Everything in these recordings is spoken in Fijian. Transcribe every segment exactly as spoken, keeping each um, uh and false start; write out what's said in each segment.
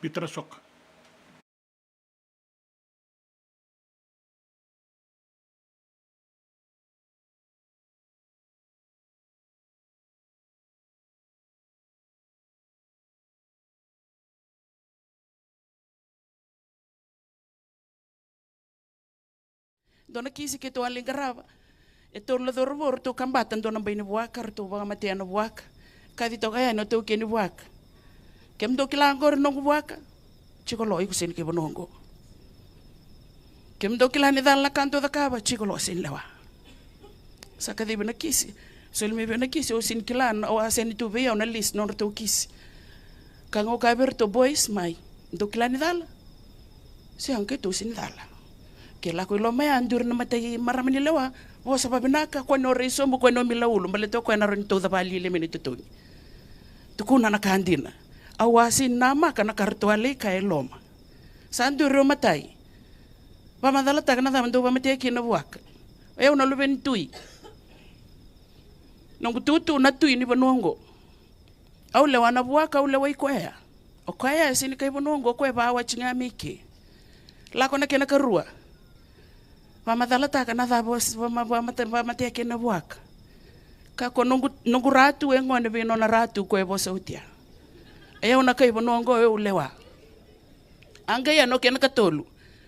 Pita Rasoka. Dua na kisi keitou a lai qarava. E tolu na cauravou ratou kabata dua na bai ni vuaka, ratou vakamatea na vuaka. Kaci toka yani o taukei ni vuaka. Kemudou kila oqori noqu vuaka? Tiko lo, iko sega ni kai vanua oqo. Kemudou kila ni cala na ka dou cakava? Tiko lo, sega ni lewa. Sa kacivi na kisi. Soli mai vei na kisi, au sega ni kila, au a sega ni tu vei au na list nodratou kisi. Ka qo kaya vei iratou, boys, mai. Dou kila ni cala? Sega, keitou sega ni cala. Ke lako i loma ya, duri na matai marama ni lewa, vosa vavinaka, kua ni o rai sobu, kua ni o mila ulu, baleta o koya na rawa ni tauca valialia mai na itotogi. Tukuna na ka dina. Au a sega ni namaka na ka ratou a lai kaya e loma. Sa duri o matai. Vakamacalataka na cava dou vakamatea kina na vuaka. O yau na luve ni tui. Noqu tutu na tui ni vanua oqo. Au lewa na vuaka, au lewai koya. O koya e sega ni kai vanua oqo, o koya e vawati ga mai ke. Lako na kena karua. Vakamacalataka na cava o s-, vama-, vamate-, vamatea kina na vuaka. Ka ko noqu, noqu ratu e gone vei nona ratu ko e vosa oti ya. E au na kai vanua oqo, e au lewa. A qai ya na kena katolu.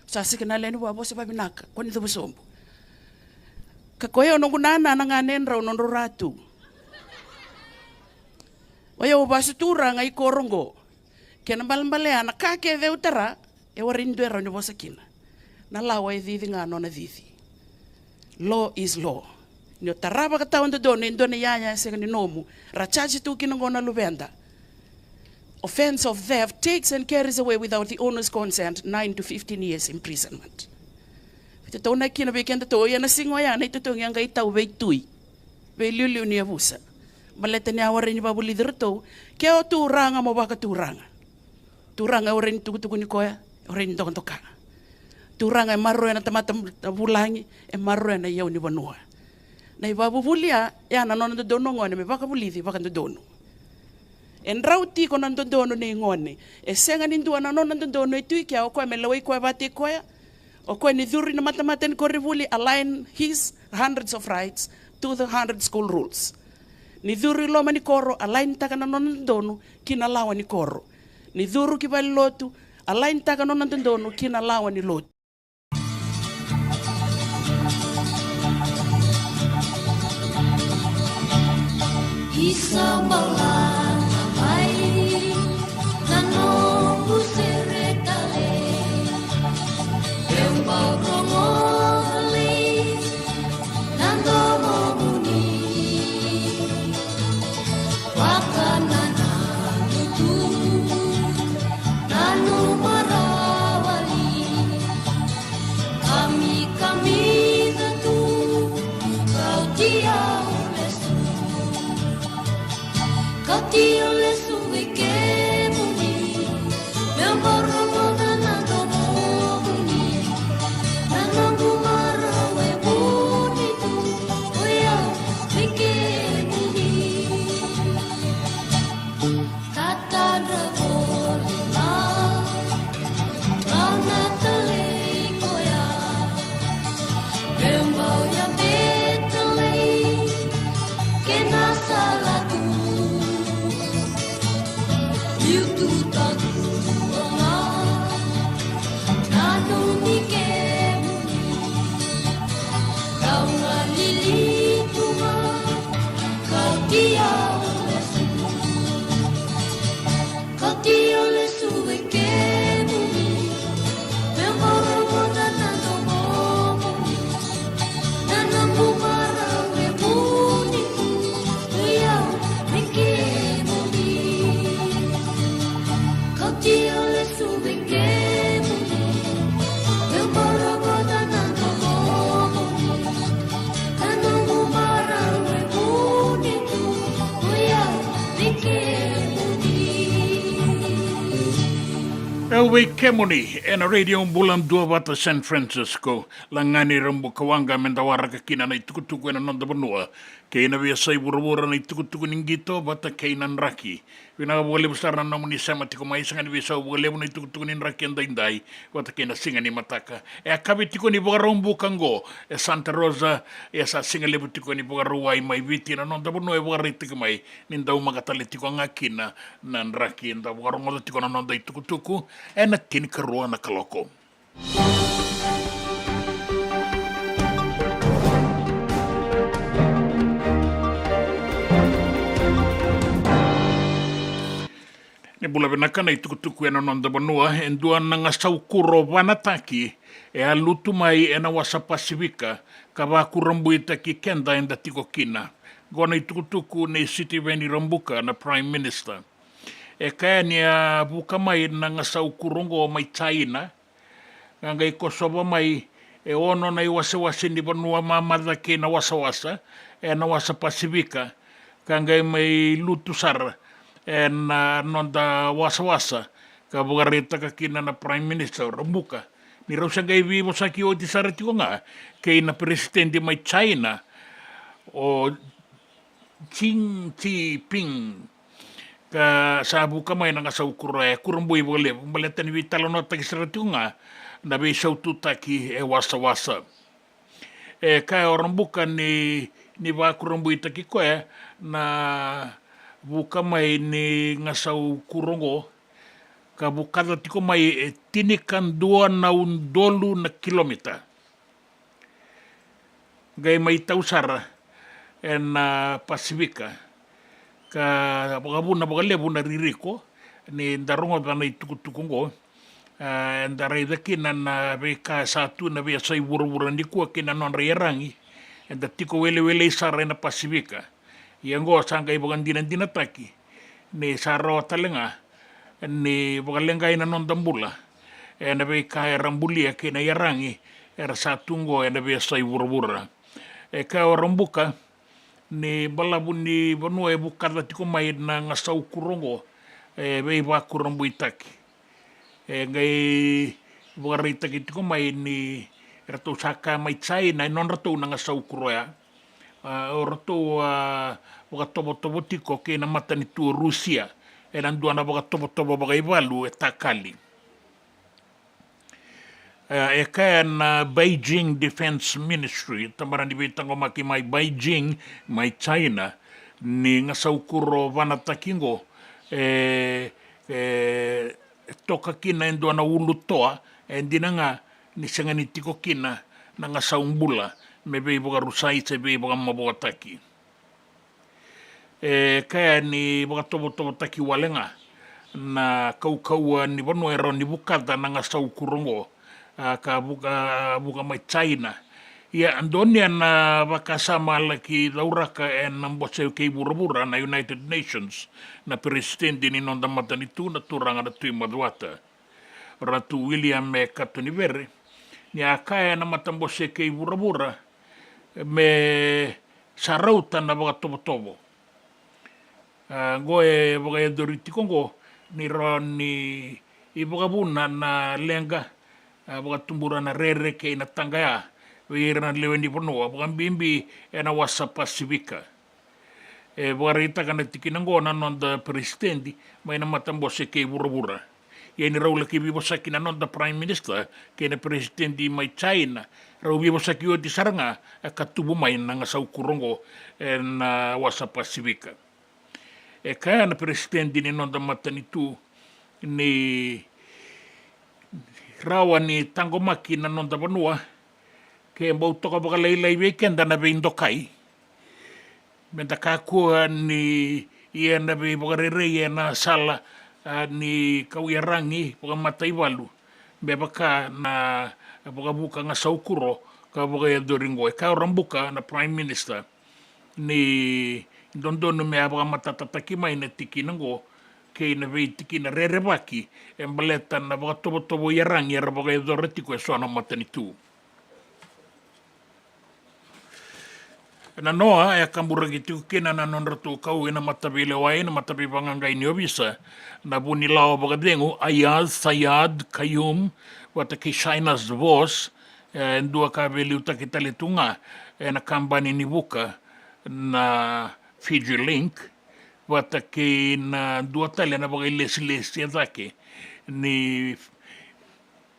Sa sega na lewe ni vua, vosa vavinaka, kua ni cuva sobu. Ka ko yau noqu nana na ganedrau nodrau ratu. O yau vasu turaga i koro oqo. Kena balebale ya na ka kece au tara, e warai ni dua e rawa ni vosa kina. Na lawa e cici ga nona cici. Law is law. Ni o tara vakatawadodonu e dua na iyaya e sega ni nomu, ra charge tu kina qo na luveda. Offence of theft takes and carries away without the owner's consent, nine to fifteen years imprisonment. Veitataunaki kina vei kedatou, ia na siga oya na itotogi a qai tau veitui, veiliuliu ni yavusa. Baleta ni a warai ni vakavulici iratou, ke o turaga mo vakaturaga. Turaga e warai ni tukutukuni koya, e warai ni dokadoka. Turaga e maroroya na tamata vulagi, e maroroya na iyau ni vanua. Na ivakavuvuli ya, ya na nona dodonu o gone me vakavulici vakadodonu. E drau tiko na dodonu nei gone. E sega ni dua na nona dodonu e tu i kea, o koya me lewai koya vatei koya. O koya ni curu i na matamata ni koronivuli, align his hundreds of rights to the hundred school rules. Ni curu i loma ni koro, align taka na nona dodonu ki na lawa ni koro. Ni curu ki valenilotu, align taka na nona dodonu ki na lawa ni lotu. Isa bala na mai na noqu sere tale. Eu bau rogo tale na domomuni. Vakanananu tu, nanuma rawa li. Kamikamica tu, kauti au lesu. Kauti au lesu vei kemuni. Meu bau rogoca na domomuni. Na noqu marau e vuni tu, o yau vei kemuni. Tatadra voli ga, au na talei koya. Meu bau yabe talei kei na sala tu. Liu tu taudua ga, nanumi kemuni. Kau galili tu ga, kauti au lesu. Kauti au lesu vei kemuni. Meu bau rogoca na domomuni. Na noqu marau e vuni tu, o yau vei kemuni. Kauti au lesu vei kemuni. Meu bau rogoca na domomuni. Na noqu marau e vuni tu, o yau vei kemuni. Au vei kemuni, ena Radio Bula Duavata San Francisco. Lagani ira buka waqa me da waraka kina na itukutuku ena noda vanua. Kei na veiyasai vuravura, na itukutuku ni qito vata kei na draki. Vinaka vakalevu sara na nomuni sema tiko mai, sega ni veisau vakalevu na itukutuku ni draki edaidai vata kei na siga ni mataka. E a kavi tiko ni Vakaraubuka oqo e Santa Rosa, e sa siga levu tiko ni Vakarauwai mai Viti, na noda vanua e vakaraitaki mai ni daumaka tale tiko ga kina na draki. Eda vakarogoca tiko na noda itukutuku ena tinikarua na kaloko. Ni bula vinaka na itukutuku ena noda vanua. E dua na gasau kuro vanataki e a lutu mai ena wasa Pasifika ka vakurabuitaki keda eda tiko kina. Qo na itukutuku nei Sitiveni Rabuka, na Prime Minister. E kaya ni a vuka mai na gasau kuro oqo mai China, ka qai kosova mai e ono na iwasewase ni vanua mamaca kei na wasawasa ena wasa Pasifika, ka qai mai lutu sara ena noda wasawasa, ka vakaraitaka kina na Prime Minister o Rabuka ni rau se qai veivosaki oti sara tiko ga kei na peresitedi mai China, o Xi Jinping, ka sa vuka mai na gasau kuro e kurabui vakalevu baleta ni veitalanoataki sara tiko ga na veisaututaki e wasawasa. E kaya o Rabuka ni, ni vakurabuitaki koya na vuka mai ni gasau kuro oqo, ka vukaca tiko mai e tinikadua na udolu na kilomita. Qai mai tau sara ena Pasifika, ka vakavuna vakalevu na ririko ni da rogoca na itukutuku oqo. A, eda raica kina na veika sa tu na veiyasai vuravura nikua kei na nodra iyaragi. Eda tiko welewelei sara ena Pasifika. Ia oqo sa qai vakadinadinataki ni sa rawa tale ga ni vakaleqai na noda bula ena veika era bulia kei na iyaragi era sa tu oqo ena veiyasai vuravura. E kaya o Rabuka ni balavu ni vanua e vukaca tiko mai na gasau kuro oqo e veivakurabuitaki. E qai vakaraitaki tiko mai ni ratou sa kaya mai China e nodratou na gasau kuro ya. A, o ratou a vakatovotovo tiko kei na matanitu o Rusia ena dua na vakatovotovo vakaivalu e takali. E, e kaya na Beijing Defense Ministry, tabana ni veitaqomaki mai Beijing, mai China, ni gasau kuro vanataki oqo e, e toka kina e dua na ulutoa, e dina ga ni sega ni tiko kina na gasau bula me veivakarusai se veivakamavoataki. E kaya ni vakatovotovotaki wale ga na kaukauwa ni vanua e rawa ni vukaca na gasau kuro oqo, a, ka vuka, vuka mai China. Ia, donuya na vakasama a laki cauraka ena bose kei vuravura na United Nations na peresitedi ni noda matanitu, na turaga na Tui Macuata, Ratu William e Katonivere, ni a kaya na matabose kei vuravura me sa rauta na vakatovotovo. A, oqo e vakayacori tiko oqo ni rawa ni vakavuna na leqa, a, vakatubura na rere kei na taqaya vei ira na lewe ni vanua, vakabibi ena wasa Pasifika. E vakaraitaka na tikina oqo na noda peresitedi mai na matabose kei vuravura. Ia ni rau laki veivosaki na noda Prime Minister kei na peresitedi mai China, rau veivosaki oti sara ga e ka tubu mai na gasau kuro oqo ena wasa Pasifika. E kaya na peresitedi ni noda matanitu ni rawa ni taqomaki na noda vanua ke bau toka vakalailai vei keda na veidokai, me da kakua ni ia na veivakarerei ena sala, a, ni kau iyaragi vakamataivalu, me vaka na vakavuka gasau kuro ka vakayacori oqo. E kaya o Rabuka na Prime Minister ni dodonu me a vakamatatataki mai na tikina oqo kei na veitikina rerevaki e baleta na vakatovotovo iyaragi era vakayacora tiko e so na matanitu. Na noa e a kaburaki tiko kina na nodratou kau ena mataveilewai, na mataveivakaqaqai ni ovisa, na vunilawa vakacegu Aiyaz Sayed-Khaiyum vata kei Shahnaz Bose, e dua ka veiliutaki tale tu ga ena kabani ni vuka, na Fiji Link, vata kei na dua tale na vakailesilesi e cake ni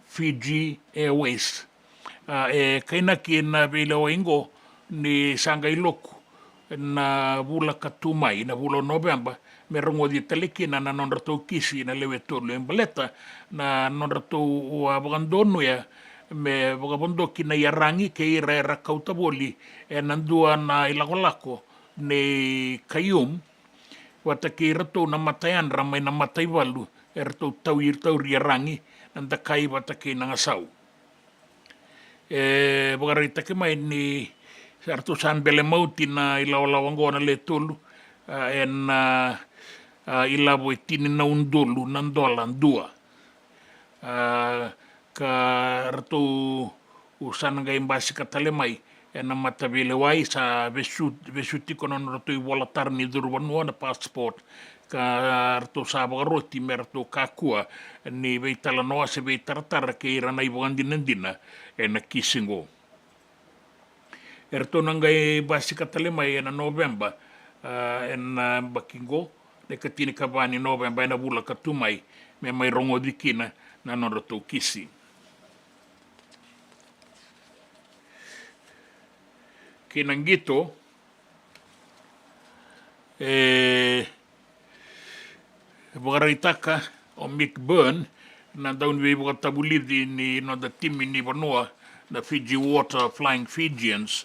Fiji Airways. A, e kainaki na veilewai oqo ni sa qai loku na vula ka tu mai, na vula o Noveba, me rogoci tale kina na nodratou kisi na lewe tolu e baleta na nodratou a vakadonuya me vakavodoki na iyaragi kei ira era kauta voli ena dua na ilakolako nei Khaiyum, vata kei iratou na matayadra mai na mataivalu eratou tauri, tauri iyaragi, na dakai vata kei na gasau. E vakaraitaki mai ni sa ratou sa bele mauti na ilawalawa oqo na lewe tolu, a, ena, a, ilavo e tini na udolu na dola dua. A, ka ratou sa na qai basika tale mai ena mataveilewai sa vesu, vesu tiko na nodratou ivolatara ni curuvanua, na passport, ka ratou sa vakaroti me ratou kakua ni veitalanoa se veitaratara kei ira na ivakadinadina ena kisi oqo. Eratou na qai basika tale mai ena Noveba, a, ena yabaki oqo, na ikatinikava ni Noveba ena vula ka tu mai, me mai rogoci kina na nodratou kisi. Kei na qito, e vakaraitaka o Mick Byrne, na dauniveivakatavulici ni noda timi ni vanua, na Fiji Water Flying Fijians,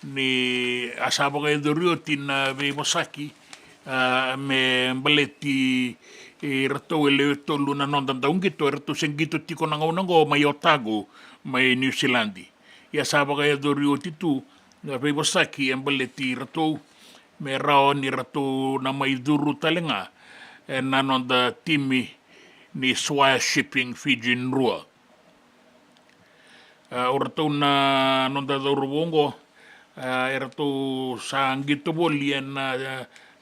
ni a sa vakayacori oti na veivosaki, a, me baleti iratou e lewe tolu na noda dauqito, eratou se qito tiko na gauna oqo mai Otago, mai Niusiladi. Ia sa vakayacori oti tu na veivosaki e baleti iratou me rawa ni ratou na mai curu tale ga ena noda timi ni Swire Shipping Fiji Drua. A, o ratou na noda cauravou oqo, a, eratou sa qito voli ena,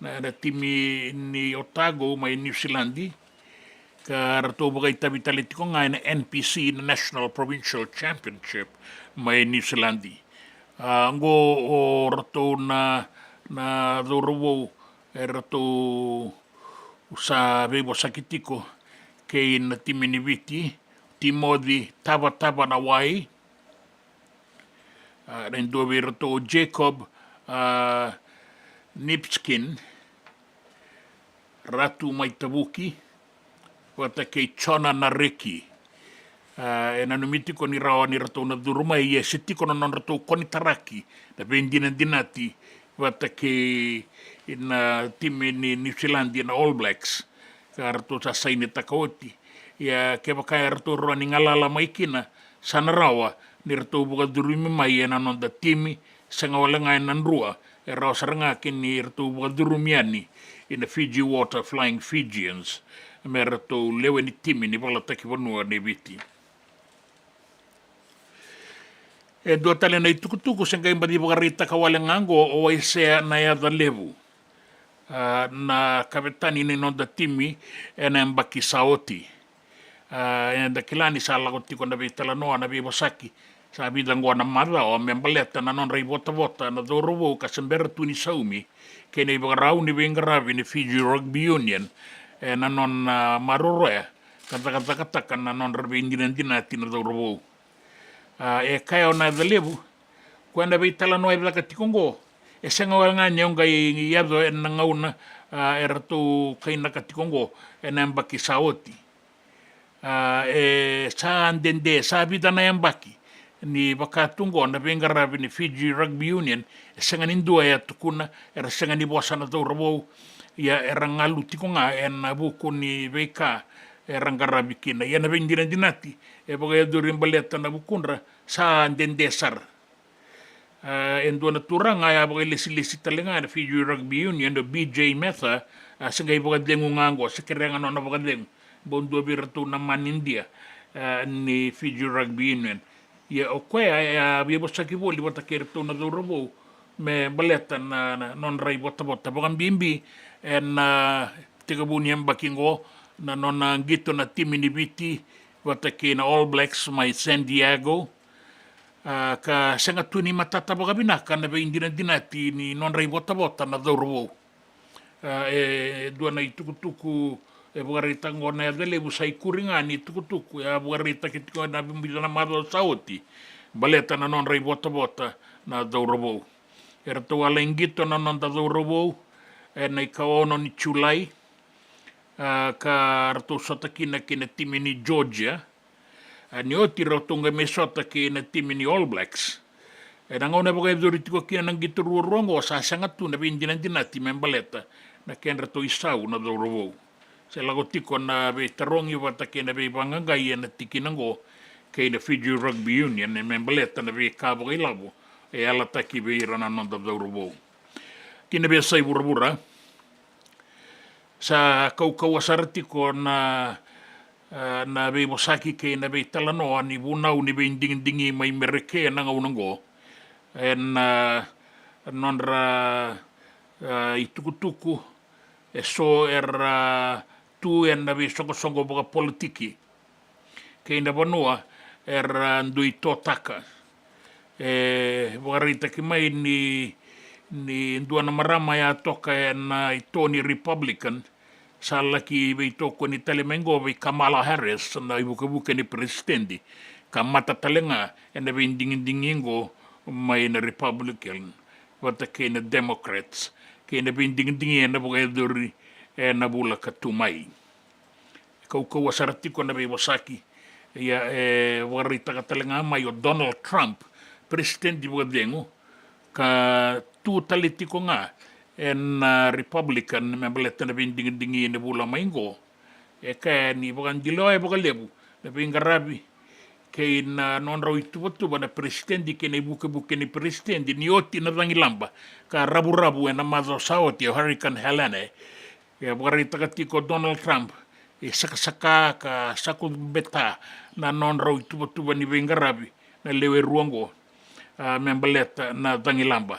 na, na timi ni Otago mai Niusiladi, ka ratou vakaitavi tale tiko ga ena N P C, na National Provincial Championship mai Niusiladi. A, oqo o ratou na, na cauravou eratou sa veivosaki tiko kei na timi ni Viti, Timoci Tavatava Nawai, a, na dua vei iratou o Jacob, a, Nipskin, Ratu Maitavuki, vata kei Jona Nareki. A, e nanumi tiko ni rawa ni ratou na curu mai, ia se tiko na nodratou konitaraki na veidinadinati vata kei na timi ni Niusiladi, na All Blacks, ka ratou sa sainitaka oti. Ia kevaka eratou rawa ni galala mai kina, sa na rawa ni ratou vakacurumi mai ena noda timi, sega wale ga ena Drua, e rawa sara ga kina ni ratou vakacurumi yani ina Fiji Water Flying Fijians, me ratou lewe ni timi ni valataki vanua nei Viti. E dua tale na itukutuku se qai baci vakaraitaka wale ga oqo o Waisea Nayacalevu, a, na kavetani ni noda timi ena yabaki sa oti. A, eda kila ni sa lako tiko na veitalanoa, na veivosaki, sa vica oqo na macawa me baleta na nodra ivotavota na cauravou ka se bera tu ni saumi kei na ivakarau ni veiqaravi ni Fiji Rugby Union, ena nona maroroya ka cakacakataka na nodra veidinadinati na cauravou. A, e kaya o Nayacalevu, koya na veitalanoa e caka tiko oqo, e sega wale ga ni o qai yaco ena gauna, a, eratou kainaka tiko oqo ena yabaki sa oti. A, e sa dede, sa vica na yabaki ni vaka tu oqo na veiqaravi ni Fiji Rugby Union, e sega ni dua e a tukuna, era sega ni vosa na cauravou, ia era galu tiko ga ena vuku ni veika era qaravi kina. Ia na veidinadinati e vakayacori baleta na vukudra sa dede sara. A, e dua na turaga a vakailesilesi tale ga ena Fiji Rugby Union, o B J Metha, a, se qai vakacegu ga oqo, se kerea ga nona vakacegu. Bau dua vei iratou na manidia, a, ni Fiji Rugby Union. Ia o koya e a veivosaki voli vata kei iratou na cauravou me baleta na, na nodra ivotavota, vakabibi ena, a, tekivu ni yabaki oqo, na nona qito na timi ni Viti vata kei na All Blacks mai San Diego. A, ka sega tu ni matata vakavinaka na veidinadinati ni nodra ivotavota na cauravou. A, e dua na itukutuku e vakaraitaka oqo na yaca levu, sa ikuri ga ni tukutuku e a vakaraitaki tiko ena vica na macawa sa oti, baleta na nodra ivotavota na cauravou. Eratou a lai qito na noda cauravou ena ikaono ni Julai, a, ka ratou sota kina kei na timi ni Georgia. A, ni oti ratou qai mai sota kei na timi ni All Blacks. Ena gauna e vakayacori tiko kina na qito ruarua oqo, sa sega tu na veidinadinati me baleta na kedratou isau na cauravou. Se lako tiko na veitarogi vata kei na veivaqaqai ena tikina oqo kei na Fiji Rugby Union me baleta na veika vakailavo e yalataki vei ira na noda cauravou. Ki na veiyasai vuravura, sa kaukauwa sara tiko na, a, na veivosaki kei na veitalanoa ni vunau ni veidigidigi mai Merika ena gauna oqo. Ena, a, nodra, a, itukutuku eso era tu ena veisoqosoqo vakapolitiki kei na vanua era dui totaka. E vakaraitaki mai ni, ni dua na marama e a toka ena ito ni Republican sa laki veitokoni tale mai oqo vei Kamala Harris, na ivukevuke ni peresitedi, ka mata tale ga ena veidigidigi oqo mai na Republican vata kei na Democrats kei na veidigidigi ena vakayacori ena vula ka tu mai. E kaukauwa sara tiko na veivosaki. Ia, e vakaraitaka tale ga mai o Donald Trump, peresitedi vakacegu, ka tu tale tiko ga ena, a, Republican me baleta na veidigidigi ena vula mai oqo. E kaya ni vakadiloya vakalevu na veiqaravi kei na nodrau ituvatuva na peresitedi kei na ivukevuke ni peresitedi ni oti na cagilaba ka ravuravu ena macawa sa oti, o Hurricane Helene. E vakaraitaka tiko o Donald Trump e sakasaka ka sakubeta na nodrau ituvatuva ni veiqaravi na lewe rua oqo, a, me baleta na cagilaba.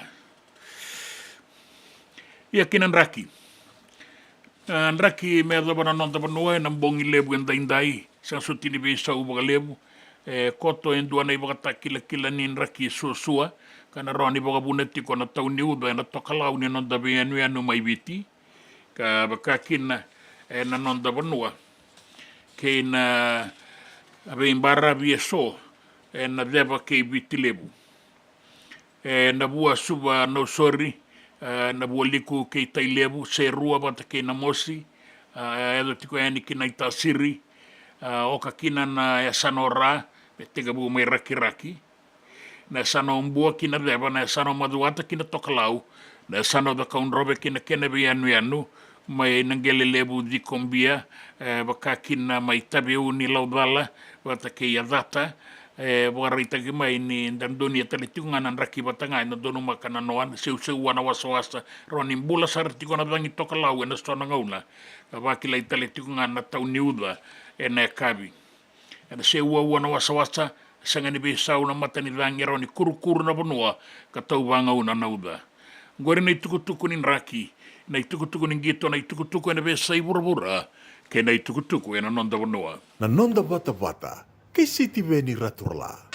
Ia ki na draki. A, draki me yacova na noda vanua ena bogi levu edaidai, sega soti ni veisau vakalevu. E koto e dua na ivakatakilakila ni draki suasua ka na rawa ni vakavuna tiko na tau ni uca ena tokalau ni noda veiyanuyanu mai Viti, ka vaka kina ena noda vanua kei na veibaravi eso ena ceva kei Viti Levu. E, na vua Suva Nausori, e, na vua Liku kei Tailevu, Serua vata kei Namosi, e, e yaco tiko yani ki Naitasiri, e, oka kina na yasana o Ra me tekivu mai Rakiraki. Na yasana o Bua ki na ceva, na yasana o Macuata ki na tokalau, na yasana o Cakaudrove ki na kena veiyanuyanu, mai Naqelelevu, Cikobia, e, vaka kina mai Taveuni, Laucala vata kei Yacata. E vakaraitaki mai ni da donuya tale tiko ga na draki vata ga ena donumaka na noa, na seuseua, na wasawasa, rawa ni bula sara tiko na cagi tokalau ena so na gauna, ka vakilai tale tiko ga na tau ni uca ena yakavi. Ena seuaua na wasawasa, sega ni veisau na matanicagi, e rawa ni kurukuru na vanua ka tau vagauna na uca. Oqori na itukutuku ni draki, na itukutuku ni qito, na itukutuku ena veiyasai vuravura kei na itukutuku ena noda vanua. Na noda vatavata kei Sitiveni Raturala.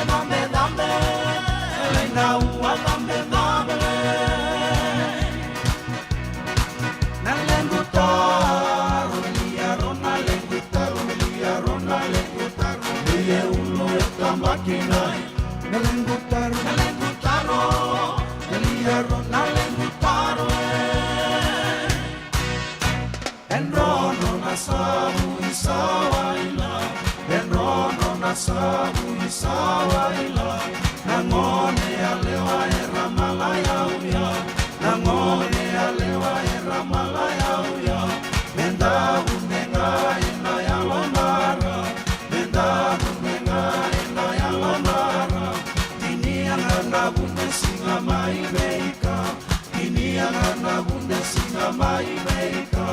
Cabe, cabe, lai na ua cabe, cabe. Na lequ taro, lia ro na lequ taro, lia ro na lequ taro. Ia ulu e tabaki na. Na lequ taro, na lequ taro, lia ro na lequ taro, e. E drono na savu i Sawaila, e drono na savu i Sawaila. Na gone yalewa era malai au ya, na gone yalewa era malai au ya. Me da vune ga ena yalodra, me da vune ga ena yalodra. Tinia ga na vune siga mai veika. Tinia ga na vune siga mai veika.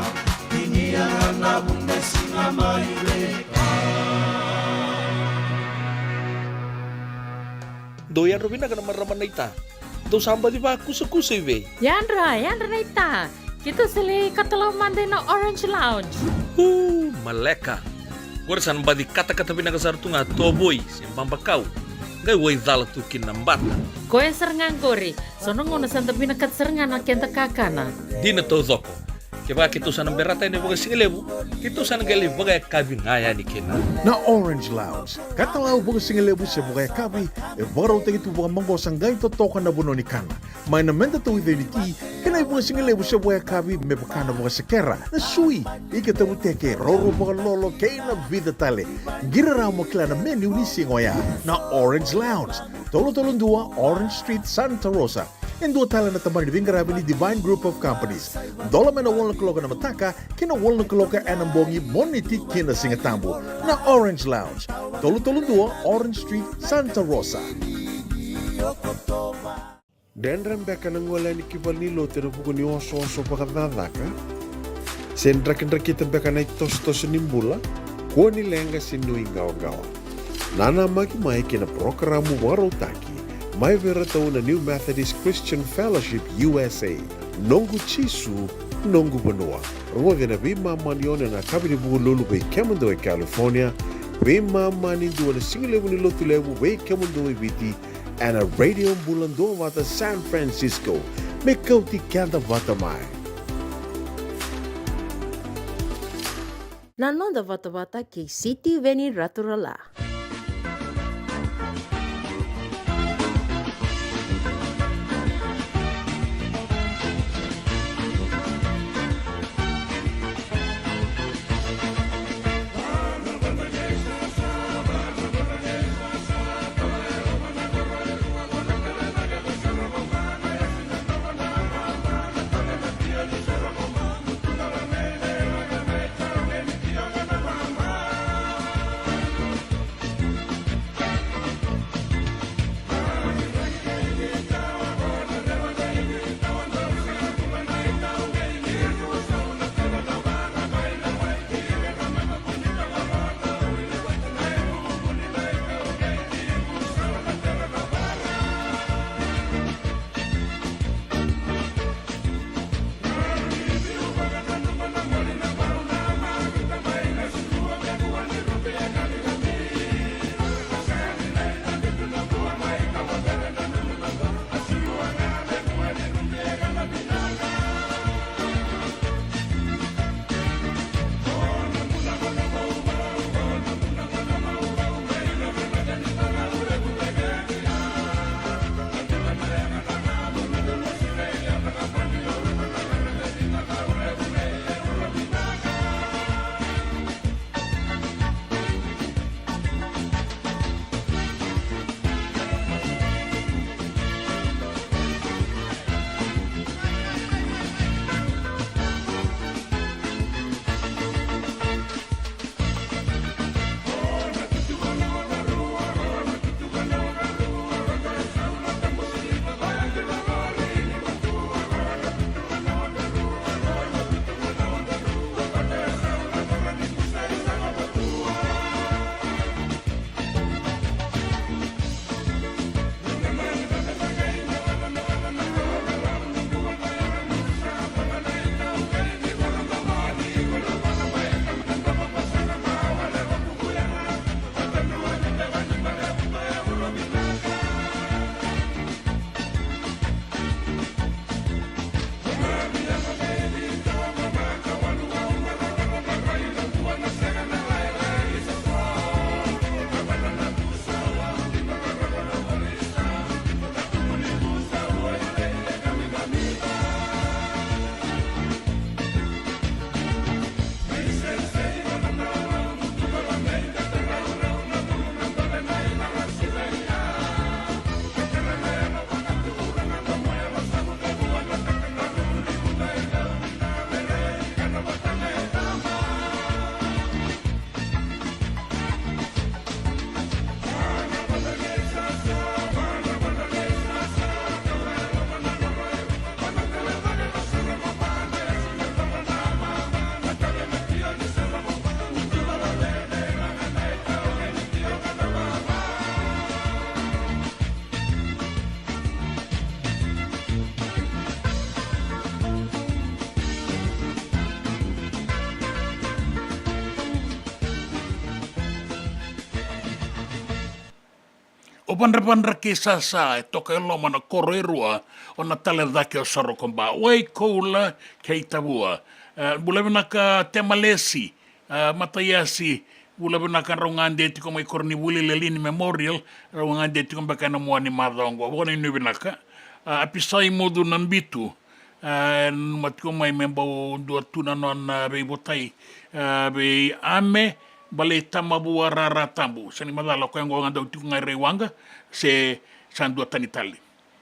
Tinia ga na vune siga mai veika. Dou yadra vinaka na marama naita. Dou sa baci vakusakusa i vei? Yadra, yadra naita. Keitou sa lai katalau mada ina Orange Lounge. Uu, maleka. Qori sa na baci katakata vinaka sara tu ga tovoi se babakau. Qai waicala tu kina na bata. Koya sara ga qori. So na gauna sa da vinakata sara ga na keda kakana. Dina taucoko. Kevaka keitou sa na berata yani vakasigalevu, keitou sa na qai lai vakayakavi ga yani kina. Na Orange Lounge. Katalau vakasigalevu se vakayakavi, e vakarautaki tu vakamaqosa qai totoka na vanua ni kana. Mai na meda tauica ni ti, kei na ivakasigalevu se vakayakavi me vaka na vakasekera, na sui, ika tavuteke, roro vakalolo, kei na vica tale. Qiri rawa mo kila na menu ni siga oya. Na Orange Lounge, tolu tolu dua Orange Street, Santa Rosa. E dua tale na tabana ni veiqaravi ni Divine Group of Companies. Dola mai na walu na kaloko ena mataka ki na walu na kaloko ena bogi, Moniti ki na Sigatabu. Na Orange Lounge, tolu tolu dua Orange Street, Santa Rosa. Dredre beka na gole yani ki valenilotu ena vuku ni osooso vakacakacaka? Se drakidrakita beka na itosotoso ni bula? Kua ni leqa se nuiqawaqawa. Nanamaki mai ki na parokaramu vakarautaki mai vei iratou na New Methodist Christian Fellowship U S A. Noqu Jisu, noqu vanua. Rogoci ena veimama ni ono ena yakavi ni Vukelulu vei kemudou e California, veimama ni dua ena sigalevu ni Lotulevu vei kemudou e Viti, ena Radio Bula Duavata San Francisco. Me kauti keda vata mai. Na noda vatavata kei Sitiveni Raturala. O Vadravadra kei Sasa, e toka e loma na koro e rua, o Natale Cake, o Sarokoba, Waikoula kei Tavua. E, bula vinaka Temalesi, e, Mataiasi, bula vinaka, rau gade tiko mai Koronivuli, Lelini Memorial, rau gade tiko beka ena mua ni macawa oqo. Vakanuinui vinaka. E, Apisai Mucu Nabitu, e, nanuma tiko mai me bau dua tu na nona veivotai, e, vei Ame Balei Tamavua Raratabu. Sega ni macala o koya oqo ga dau tiko ga i Raiwaqa, se sa dua tani tale.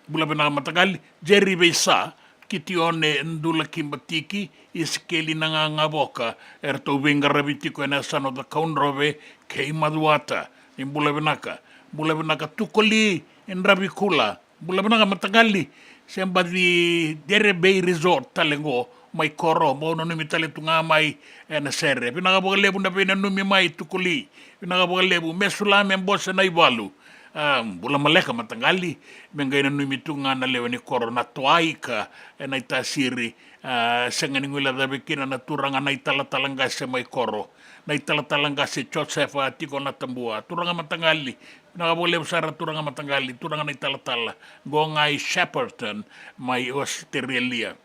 Bula vinaka mataqali, Jerry Veisa, Kitione Dulakibatiki, Isikeli Nagagavoka, eratou veiqaravi tiko ena yasana o Cakaudrove kei Macuata. Ni bula vinaka. Bula vinaka Tukoli Dravikula. Bula vinaka mataqali, se baci Dere Bay Resort tale qo mai Koro, bau nanumi tale tu ga mai ena sere. Vinaka vakalevu na veinanumi mai Tukoli. Vinaka vakalevu, Mesula me Bose Naivalu. A, bula maleka mataqali, me qai nanumi tu ga na lewe ni koro na Toaika ena iTasiri. A, sega ni guilecavi kina na turaga na italatala qase mai Koro, na italatala qase Josefa tiko na Tabua. Turaga mataqali, vinaka vakalevu sara turaga mataqali, turaga na italatala. Qo ga i Shepparton mai Ositerelia.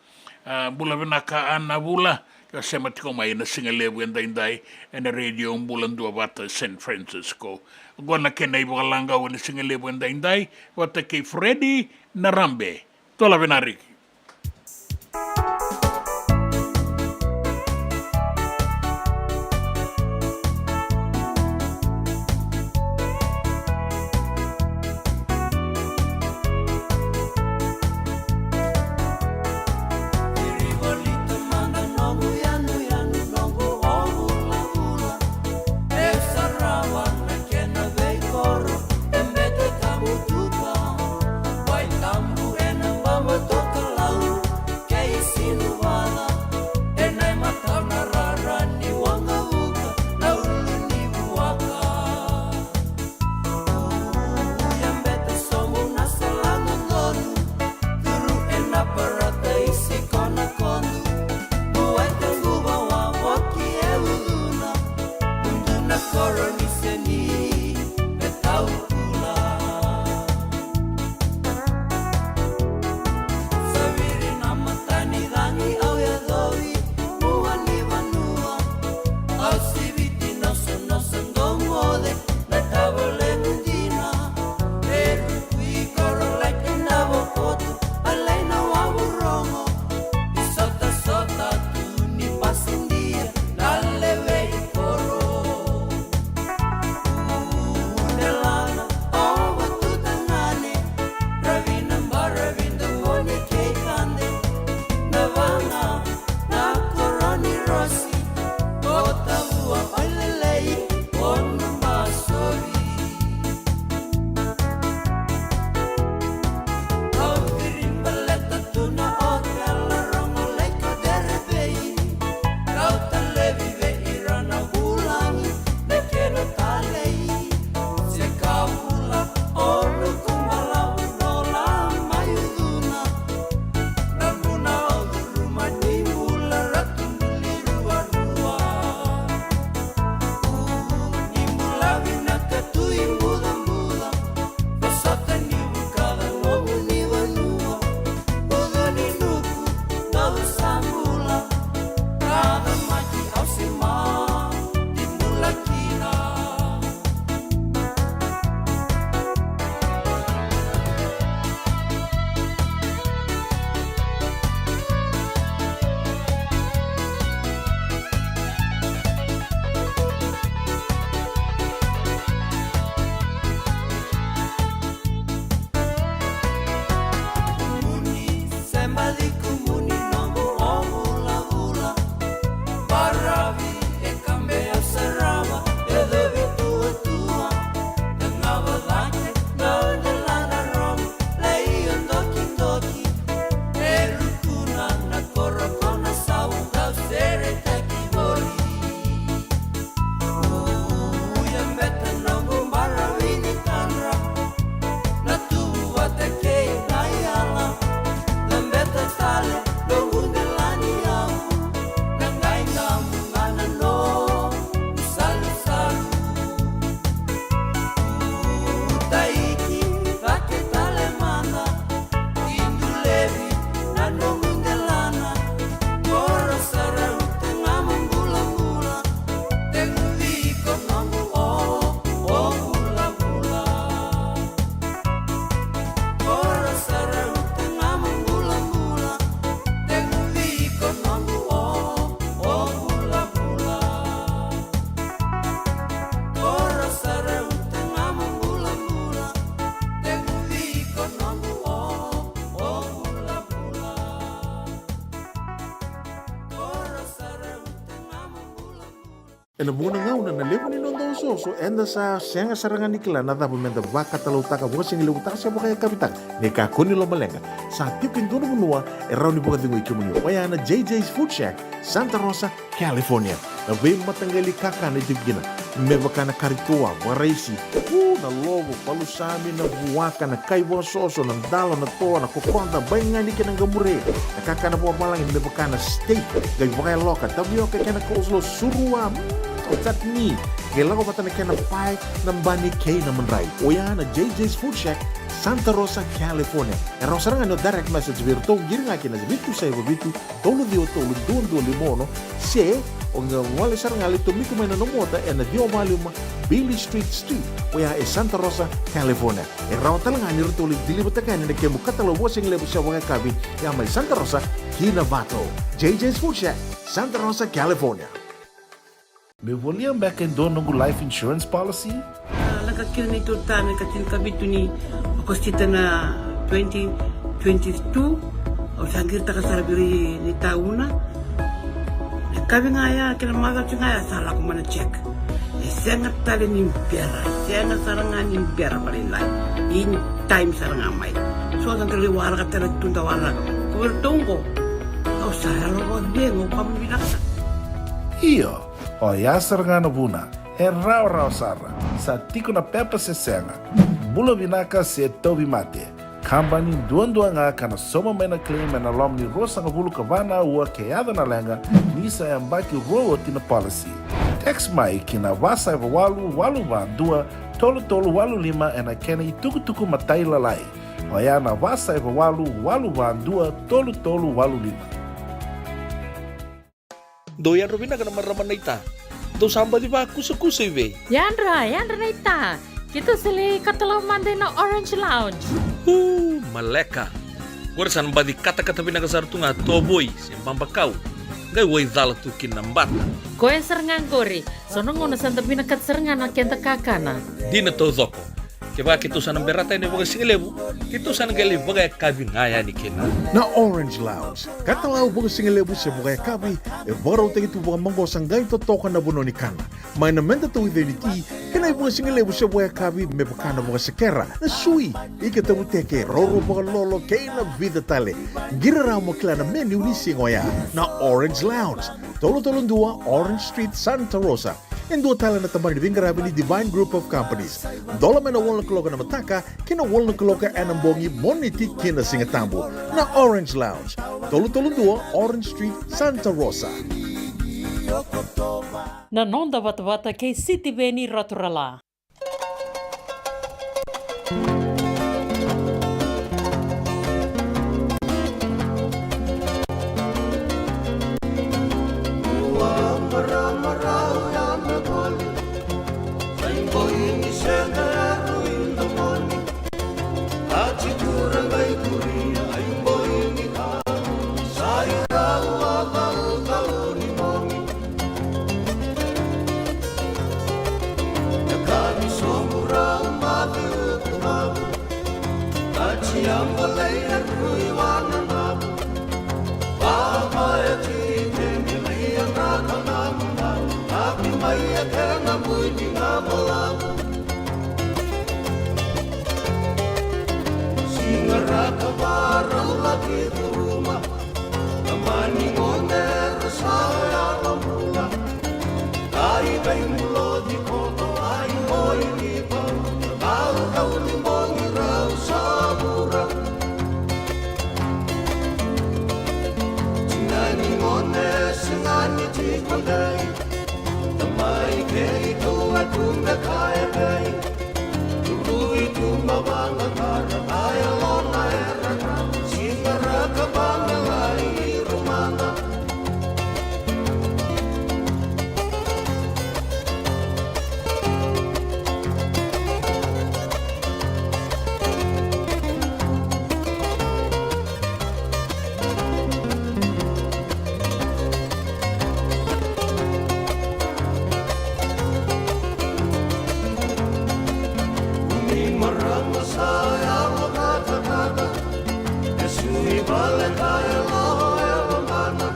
A, bula vinaka Ana Vula, ka sema tiko mai ena sigalevu edaidai ena Radio Bula Duavata San Francisco. Qo na kena ivakalagau ena sigalevu edaidai vata kei Fredi Narabe. Tola vinariki. Kena veikoro, e bete tabu tuka, wai tabu ena baba toka. Ena vuqa na gauna na levu ni noda osooso, eda sa sega sara ga ni kila na cava meda vakatalautaka, vakasigalevu taka se vakayakavi taka. Ni kakua ni lomaleqa, sa tiko e dua na vanua e rawa ni vakacegui kemuni. Oya na J J's Food Shack, Santa Rosa, California. Na veimataqali kakana e tiko kina, me vaka na kari toa, vakaraisi, u, na lovo, palusami, na vuaka, na kai vakasoso, na dalo, na toa, na kokoda, baigani kei na qamure, na kakana vakavalagi me vaka na steak, qai vakayaloka, tavioka kei na coleslaw, surua, mm, o chutney, qai lako vata na kena pae, na bani kei na madrai. Oya na J J's Food Shack, Santa Rosa, California. E rawa sara ga ni o direct message vei iratou, qiri ga ki na vitu saiva vitu, tolu ciwa tolu, dua dua lima ono, se o qai gole sara ga, lai tomika mai na nomu ota ena ciwa va lima Beale Street Suite, oya e Santa Rosa, California. E rawa tale ga ni ratou lai deliver-taka yani na kemu katalau vakasigalevu se vakayakavi, ya mai Santa Rosa ki Novato. J J's Food Shack, Santa Rosa, California. Meu volia beka e dua noqu life insurance policy? A, lako kina neitou ta me ka tinikavitu ni Okosita na twenty twenty-two, au sa qiritaka sara vei ira ni tauna. Na yakavi ga ya kei na macawa ga ya sa lako mai na check. E sega tale ni bera, e sega sara ga ni bera vakalailai. In time sara ga mai. So da qai waraka tale tu da waraka. Ko vei iratou qo, au sa yalo vakacegu, au vakavinavinaka. Io. Oya sara ga na vuna, e rawarawa sara, sa tiko na pepa se sega, bula vinaka se tauvimate. Kabani duadua ga ka na sauma mai na claim ena loma ni ruasagavulu ka va na aua ke yaco na leqa, ni sa yabaki rua oti na policy. Text mai ki na va saiva walu walu va dua tolu tolu walu lima ena kena itukutuku matailalai. Oya na va saiva walu walu va dua tolu tolu walu lima. Dou yadra vinaka na marama naita. Dou sa baci vakusakusa i vei? Yadra, yadra naita. Keitou sa lai katalau mada ina Orange Lounge. Uu, maleka. Qori sa na baci katakata vinaka sara tu ga tovoi se babakau. Qai waicala tu kina na bata. Koya sara ga qori. So na gauna sa da vinakata sara ga na keda kakana. Dina taucoko. Kevaka keitou sa na berata yani vakasigalevu, keitou sa na qai lai vakayakavi ga yani kina. Na Orange Lounge, katalau vakasigalevu se vakayakavi, e vakarautaki tu vakamaqosa qai totoka na vanua ni kana. Mai na meda tauica ni ti, kei na ivakasigalevu se vakayakavi me vaka na vakasekera, na sui, ika tavuteke, rourou vakalolo, kei na vica tale. Qiri rawa mo kila na menu ni siga oya. Na Orange Lounge, tolu tolu dua Orange Street, Santa Rosa. E dua tale na tabana ni veiqaravi ni Divine Group of Companies. Dola mai na walu na kaloko na mataka ki na walu na kaloko ena bogi, Moniti ki na Sigatabu. Na Orange Lounge, tolu tolu dua Orange Street, Santa Rosa. Na noda vatavata kei Sitiveni Raturala. Siga ra ka varau laki curuma. Tamani gone era sa yalo bula. Ai vei muloci koto ai moi ni pauta. Au kau ni bogi rau sa vura. Tinani gone sega ni tiko dei. Tamai kei tou a tu me kaya vei. Tului tu ma vanga kara kaya lona era kara. Siga ra ka vanga lai i rumana. Umi marama sa yalo katakata, e sui vale ka yalo e lomana.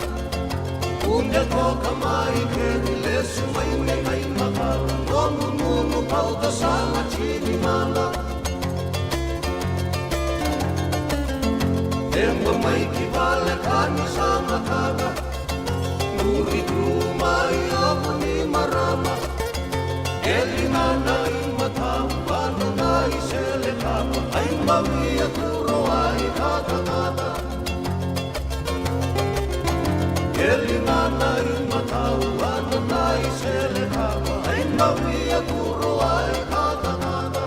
Kunde toka mai keri lesu mai me Rauta sa na tini mada. Teba mai ki vale ka ni sa mataka. Muri tu mai ovu ni marama. Eli nana i matau, vanu na i sele kama. Ai mawia kuro ai katakata. Eli nana i matau, vanu na i sele kama. Ai mawia kuro ai katakata.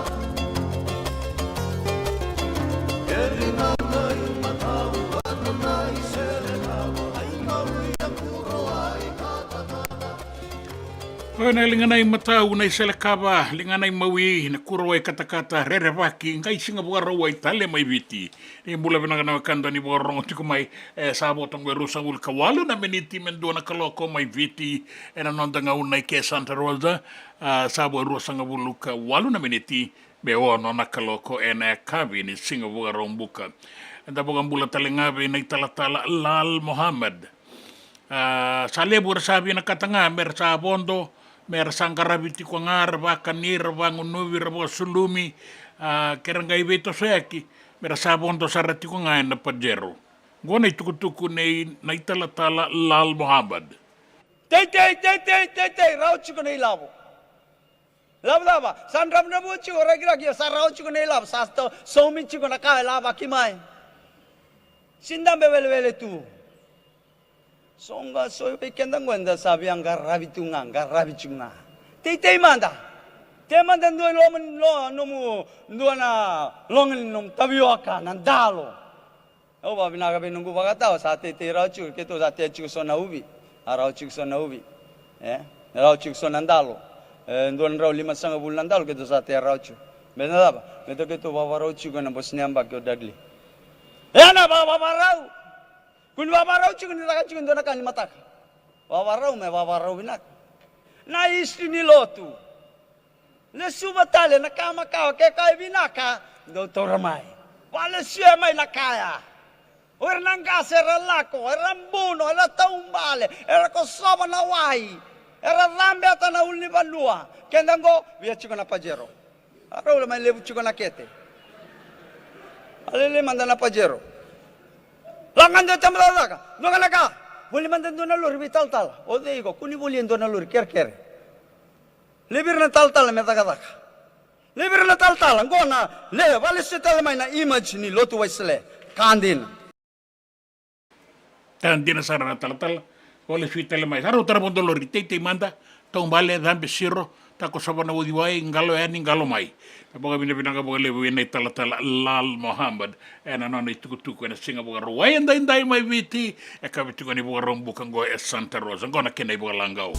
Oya na ligana i matau na i sele kava, ligana i mawi na kuro wai katakata, rerevaki, qai siga Vakarauwai tale mai Viti. Ni bula vinaka na wekada ni vakarorogo tiko mai, e sa vo toka e ruasagavulu ka walu na miniti me dua na kaloko mai Viti, ena noda gauna i ke Santa Rosa, a, sa vo e ruasagavulu ka walu na miniti me ono na kaloko ena yakavi ni siga Vakaraubuka. Eda vakabula tale ga vei na i talatala Lal Mohammed. A, sa levu era sa vinakata ga me ra sa vodo, me ra sa qaravi tiko ga, ra vakani, ra vagunuvi, ra vakasulumi, a, ke ra qai veitosoyaki, me ra sa vodo sara tiko ga ena Pajero. Qo na i tukutuku nei na i talatala Lal Mohammed. Teitei, teitei, teitei, rawa tiko na i lavo. Lavo cava? Sa dravudravua tiko, rakiraki, sa rawa tiko na i lavo, sa to-, saumi tiko na ka e lavaki mai. Sidabe welewele tu. So ga so vei keda qo eda sa via qaravi tu ga, qaravi tu ga. Teitei mada. Tei mada dua i loma ni lo-, nomu, dua na loga ni nomu tavioka, na dalo. Au vakavinaka vei noqu vakatawa, sa teitei rawa tiko, keitou sa tea tiko so na uvi. A rawa tiko so na uvi. E? Rawa tiko so na dalo. E, dua na drau limasagavulu na dalo, keitou sa tea rawa tiko. Me na cava? Me tou keitou vavarau tiko ena bose ni yabaki o Dudley. E na va-, vavarau. Kua ni vavarau tiko ni caka tiko e dua na ka ni mataka. Vavarau me vavarau vinaka. Na history ni lotu. Lesuva tale na ka makawa, ke ka e vinaka, dou taura mai. Valesuya mai na kaya. O ira na qase era lako, era buno, era taubale, era kosova na wai, era cabeta na ulunivanua. Keda qo, via tiko na Pajero. A rau la mai levu tiko na kete. A lele mada na Pajero. Laga dua tama cakacaka, dua ga na ka. Voli mada dua na lori vei talatala. O cei iko, kua ni voli e dua na lori, kerekere. Levi ira na talatala me cakacaka. Levi ira na talatala, qo na, le, valesuya tale mai na image ni lotu Wesele. Ka dina. Ka dina sara na talatala, valesuya tale mai. Sa rau tara vodo lori, teitei mada, taubale, cabe siro, takosova na uciwai, qalo yani, qalo mai. Na vakavinavinaka vakalevu vei na i talatala Lal Mohammed. Ena nona i tukutuku ena siga Vakarauwai edaidai mai Viti, e ka vei tiko ni Vakaraubuka qo e Santa Rosa, qo na kena i vakalagau.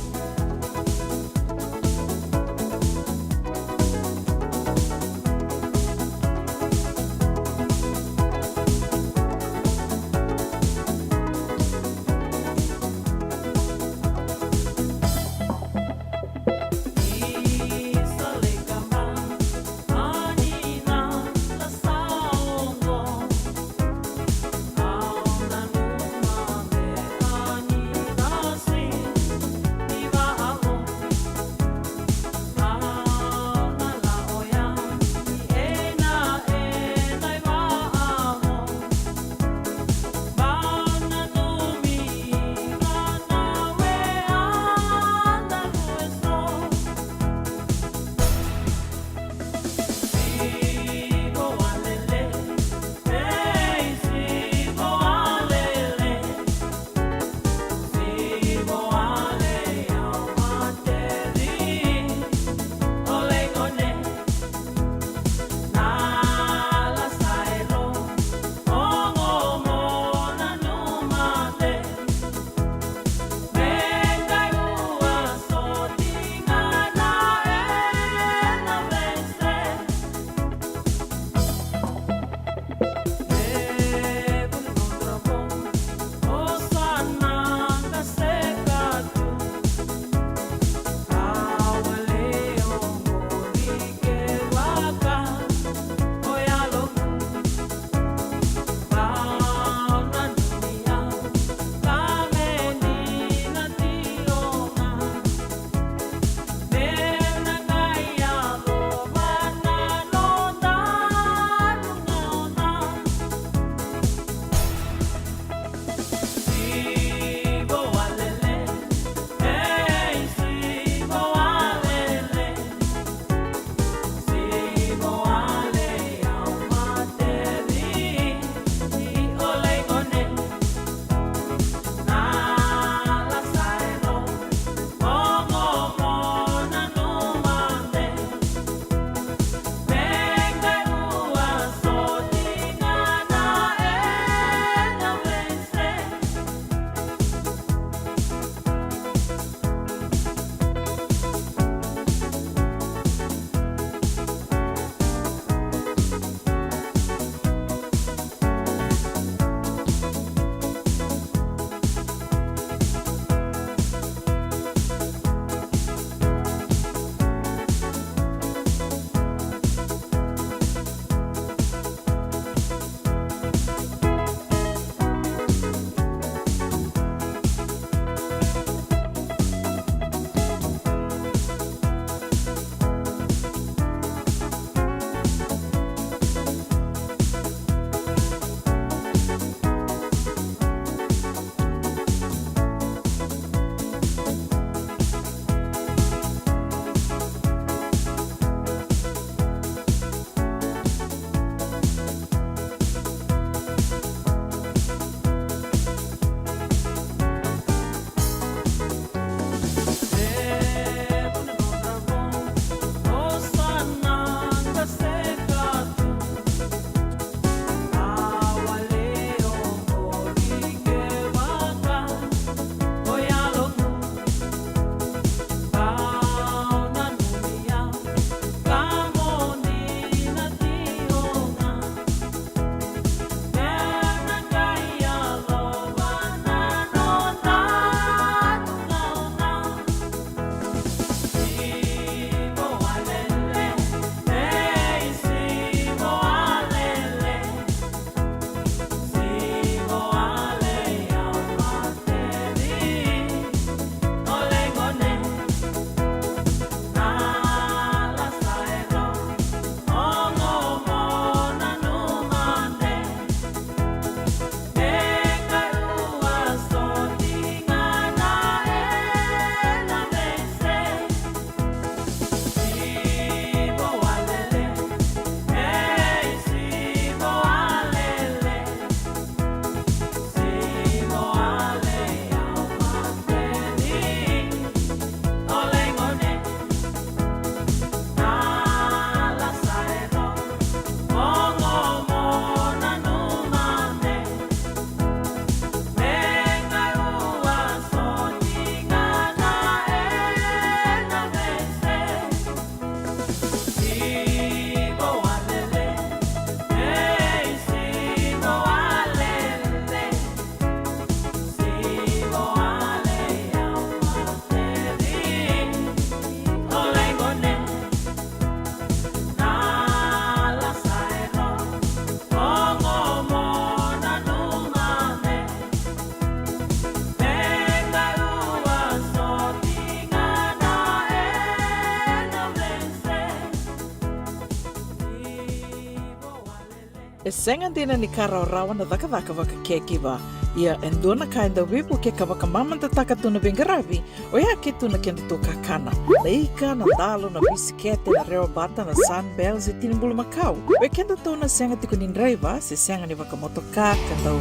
E sega dina ni ka rawarawa na cakacaka vakacaregiver. Ia e dua na ka e dau veivuke ka vakamamadataka tu na veiqaravi, oya e tu na kedatou kakana. Na ika, na dalo, na bisikete, na rewa bata, na Sunbell, se tini bulumakau. Vei kedatou na sega tiko ni draiva se sega ni vakamotoka ka dau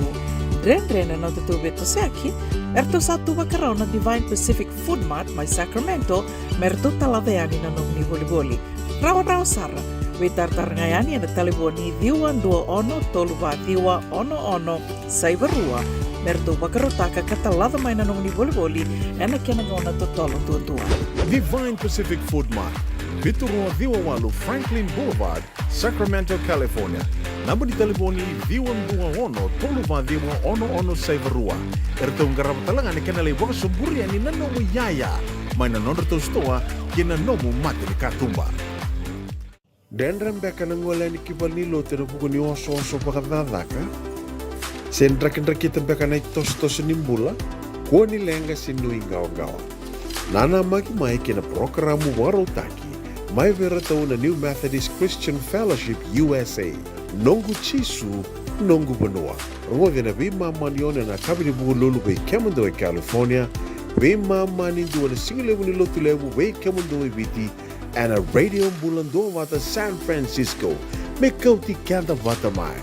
dredre na nodatou veitosoyaki, eratou sa tu vakarau na Divine Pacific Food Mart mai Sacramento me ratou talaca yani na nomuni volivoli. Rawarawa sara. Veitaratara ga yani ena talevoni ciwa dua ono tolu va ciwa ono ono saiva rua me ratou vakarautaka ka talaca mai na nomuni volivoli ena kena gauna totolo duadua. Divine Pacific Food Mart, vitu rua ciwa walu Franklin Boulevard, Sacramento, California. Naba ni talevoni ciwa dua ono tolu va ciwa ono ono saiva rua. Eratou qarava tale ga na kena lai vakasoburi yani na nomu iyaya mai na nodratou sitoa kei na nomu mata ni katuba. Dredre beka na gole yani ki valenilotu ena vuku ni osooso vakacakacaka? Se drakidrakita beka na itosotoso ni bula? Kua ni leqa se nuiqawaqawa. Nanamaki mai kei na parokaramu vakarautaki mai vei iratou na New Methodist Christian Fellowship U S A. Noqu Jisu, noqu vanua. Rogoci na veimama ni ono ena yakavi ni Vukelulu vei kemudou e California, veimama ni dua na sigalevu ni Lotulevu vei kemudou e Viti, ena Radio Bula Duavata San Francisco. Me kauti keda vata mai.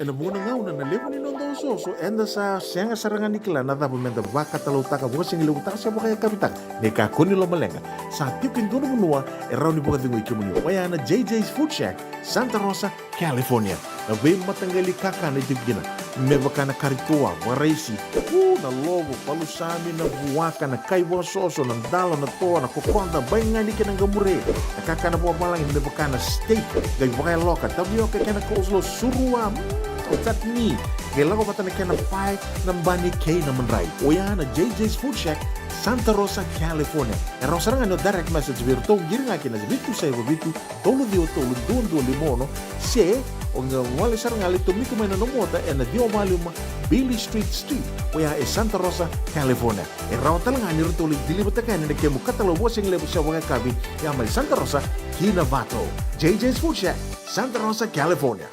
Ena vuqa na gauna na levu ni noda osooso, eda sa sega sara ga ni kila na cava meda vakatalautaka, vakasigalevutaka se vakayakavitaka. Ni kakua ni lomaleqa, sa tiko e dua na vanua e rawa ni vakacegui kemuni, oya na J J's Food Shack, Santa Rosa, California. Na veimataqali kakana e tiko kina, me vaka na kari toa, vakaraisi, u, na lovo, palusami, na vuaka, na kai vakasoso, na dalo, na toa, na kokoda, baigani kei na qamure. Na kakana vakavalagi me vaka na steak, qai vakayaloka, tavioka kei na coleslaw, surua, mm, chutney. Qai lako vata na kena pae, na bani kei na madrai. Oya na J J's Food Shack, Santa Rosa, California. E rawa sara ga ni o direct message vei iratou, qiri ga kina vitu saiva vitu, tolu ciwa tolu dua dua lima ono, se o qai gole sara ga lai tomika mai na nomu ota ena ciwa va lima Bailey Street Suite, oya e Santa Rosa, California. E rawa tale ga ni ratou lai deliver-taka yani na kemu katalau vakasigalevu se vakayakavi, ya mai Santa Rosa ki Novato. J J's Food Shack, Santa Rosa, California.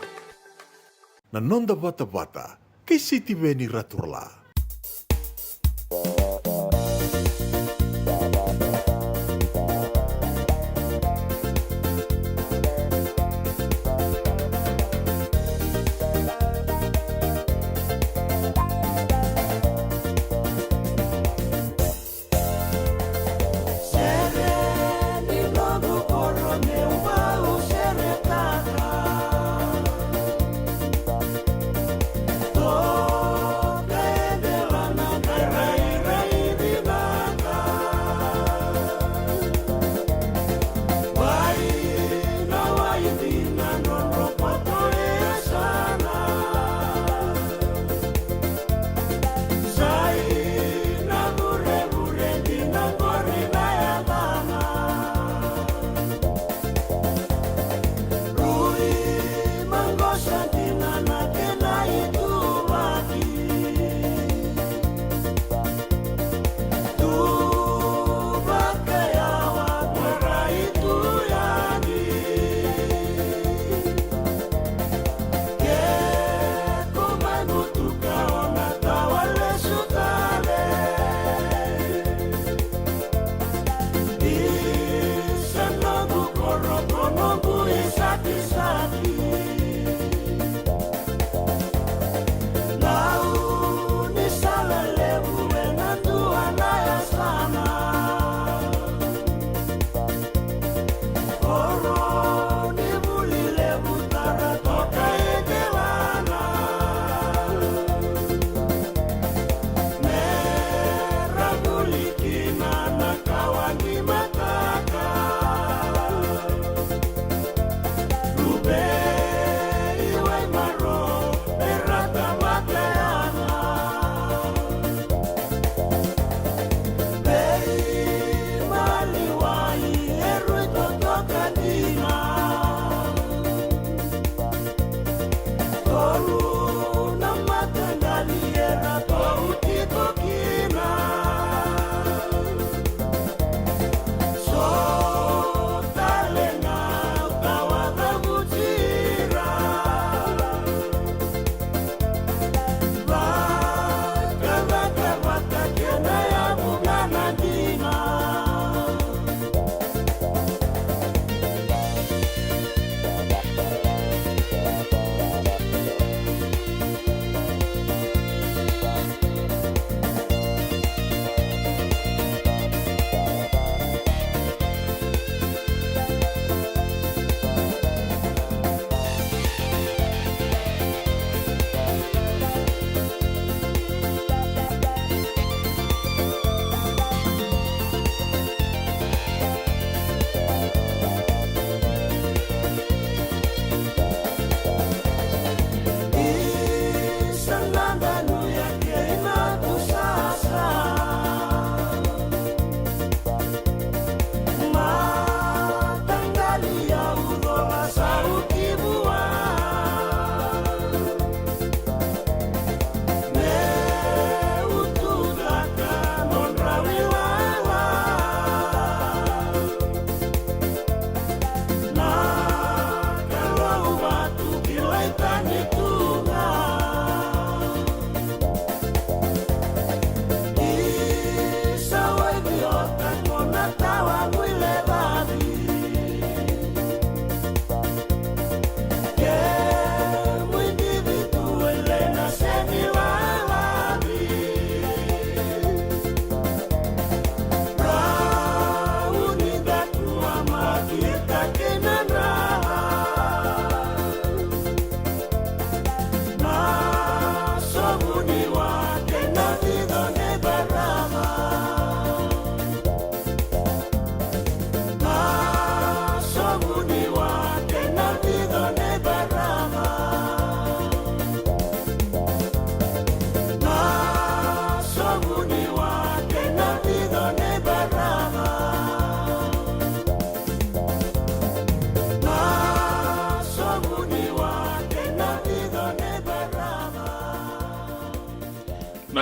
Na noda vatavata kei Sitiveni Raturala.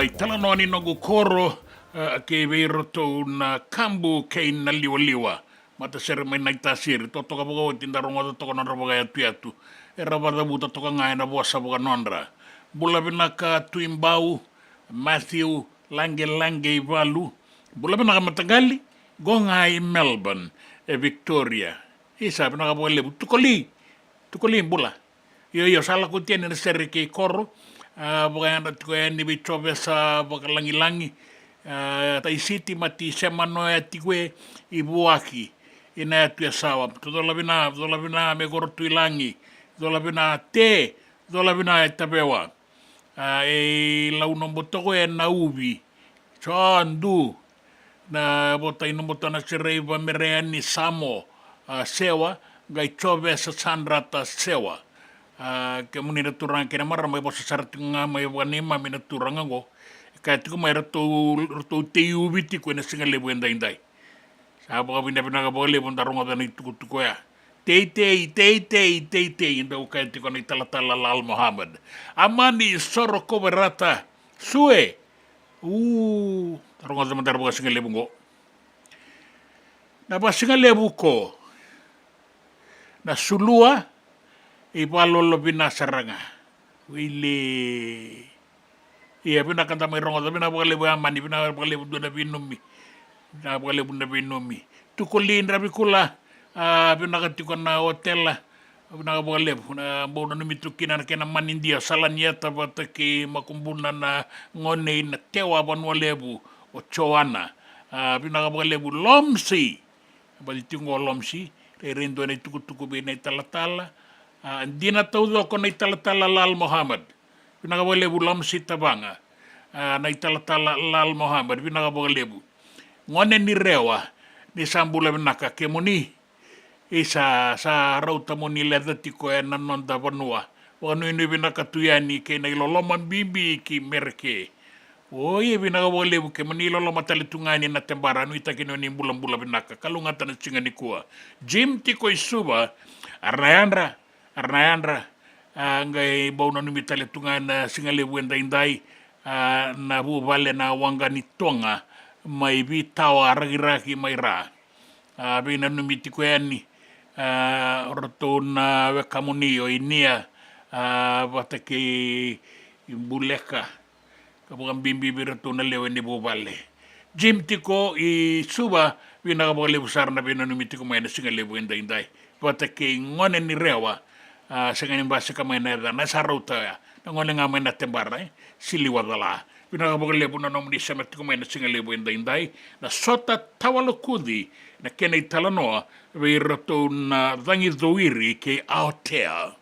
Italanoa ni noqu koro, e, kei vei iratou na Kabu kei na Liwaliwa. Matasere mai Naitasiri, totoka vakaoti da rogoca toka nodra vakayatuyatu. Era vacavuta toka ga ena vosa vakanodra. Bula vinaka Tui Bau, Matthew, Laqelaqe i Valu. Bula vinaka mataqali, qo ga i Melbourne, e Victoria. Isa, vinaka vakalevu. Tukoli, tukoli bula. Io, io, sa lako tiko yani na sere kei koro. A, vakayadra tiko yani vei Jovesa Vakalagilagi. A, Taisiti, Mati, Semanoya tiko e, i Vuaki. Ina yatu e Sawa. Cola vina, cola vina me koro Tuilagi. Cola vina Te, cola vina e Tavewa. A, e Launobo toko e Nauvi. Sodu. Na vota i Noboto na Serei Vamereani Samo, a, Sewa, qai Jovesa Sadrata Sewa. A, kemuni na turaga kei na marama, e vosa sara tiko ga mai vakaneimami na turaga qo. E kaya tiko mai ratou, ratou tei uvi tiko ena siga levu edaidai. Sa vakavinavinaka vakalevu da rogoca na itukutuku oya. Teitei, teitei, teitei, dau kaya tiko na italatala Lal Mohammed. Amani Soro Koverata, Sue. U, da rogoca mada na vakasigalevu qo. Na vakasigalevu ko. Na sulua, i valolo vina sara ga. Wili. Ia, vinaka da mai rogoca, vinaka vakalevu Amani, vinaka vakalevu dua na veinumi. Vinaka vakalevu na veinumi. Tukoli Dravikula, a, vinaka tiko na otela. Vinaka vakalevu, na bau nanumi tu kina na kena manidia, Salanieta vata kei Makubuna na gone i Natewa Vanua Levu, o Joana. A, vinaka vakalevu Lomsi. Baci tiko qo Lomsi, rairai dua na itukutuku vei na italatala. A, dina taucoko na italatala Lal Mohammed. Vinaka vakalevu Lomsi Tavaga. A, na italatala Lal Mohammed, vinaka vakalevu. Gone ni Rewa, ni sa bula vinaka kemuni. Isa, sa rauta mo ni leca tiko ena noda vanua. Vakanuinui vinaka tu yani kei na iloloma bibi ki Mereke. Oi, e vinaka vakalevu, kemuni loloma tale tu ga yani na Tebara, nuitaki ni o ni bulabula vinaka, kalougata na siga nikua. Jim tiko i Suva, a ra na yadra, a ra na yadra, a, qai bau nanumi tale tu ga na siga levu edaidai, a, na vuvale na Waqa ni Toga, mai Vitawa, Rakiraki, mai Ra. A, veinanumi tiko yani, a, o ratou na wekamuni o Inia, a, vata kei Buleka, ka vakabibi vei ratou na lewe ni vuvale. Jim tiko i Suva, vinaka vakalevu sara na veinanumi tiko mai na siga levu edaidai. Vata kei gone ni Rewa, a, sega ni basika mai na yacana, sa rauta oya. Na gone ga mai na Tebara, e, Siliwa Cala. Vinaka vakalevu na nomuni sema tiko mai na siga levu edaidai. Na Sota Tawalokuci, na kena italanoa vei iratou na Cagi Cowiri kei Aotea.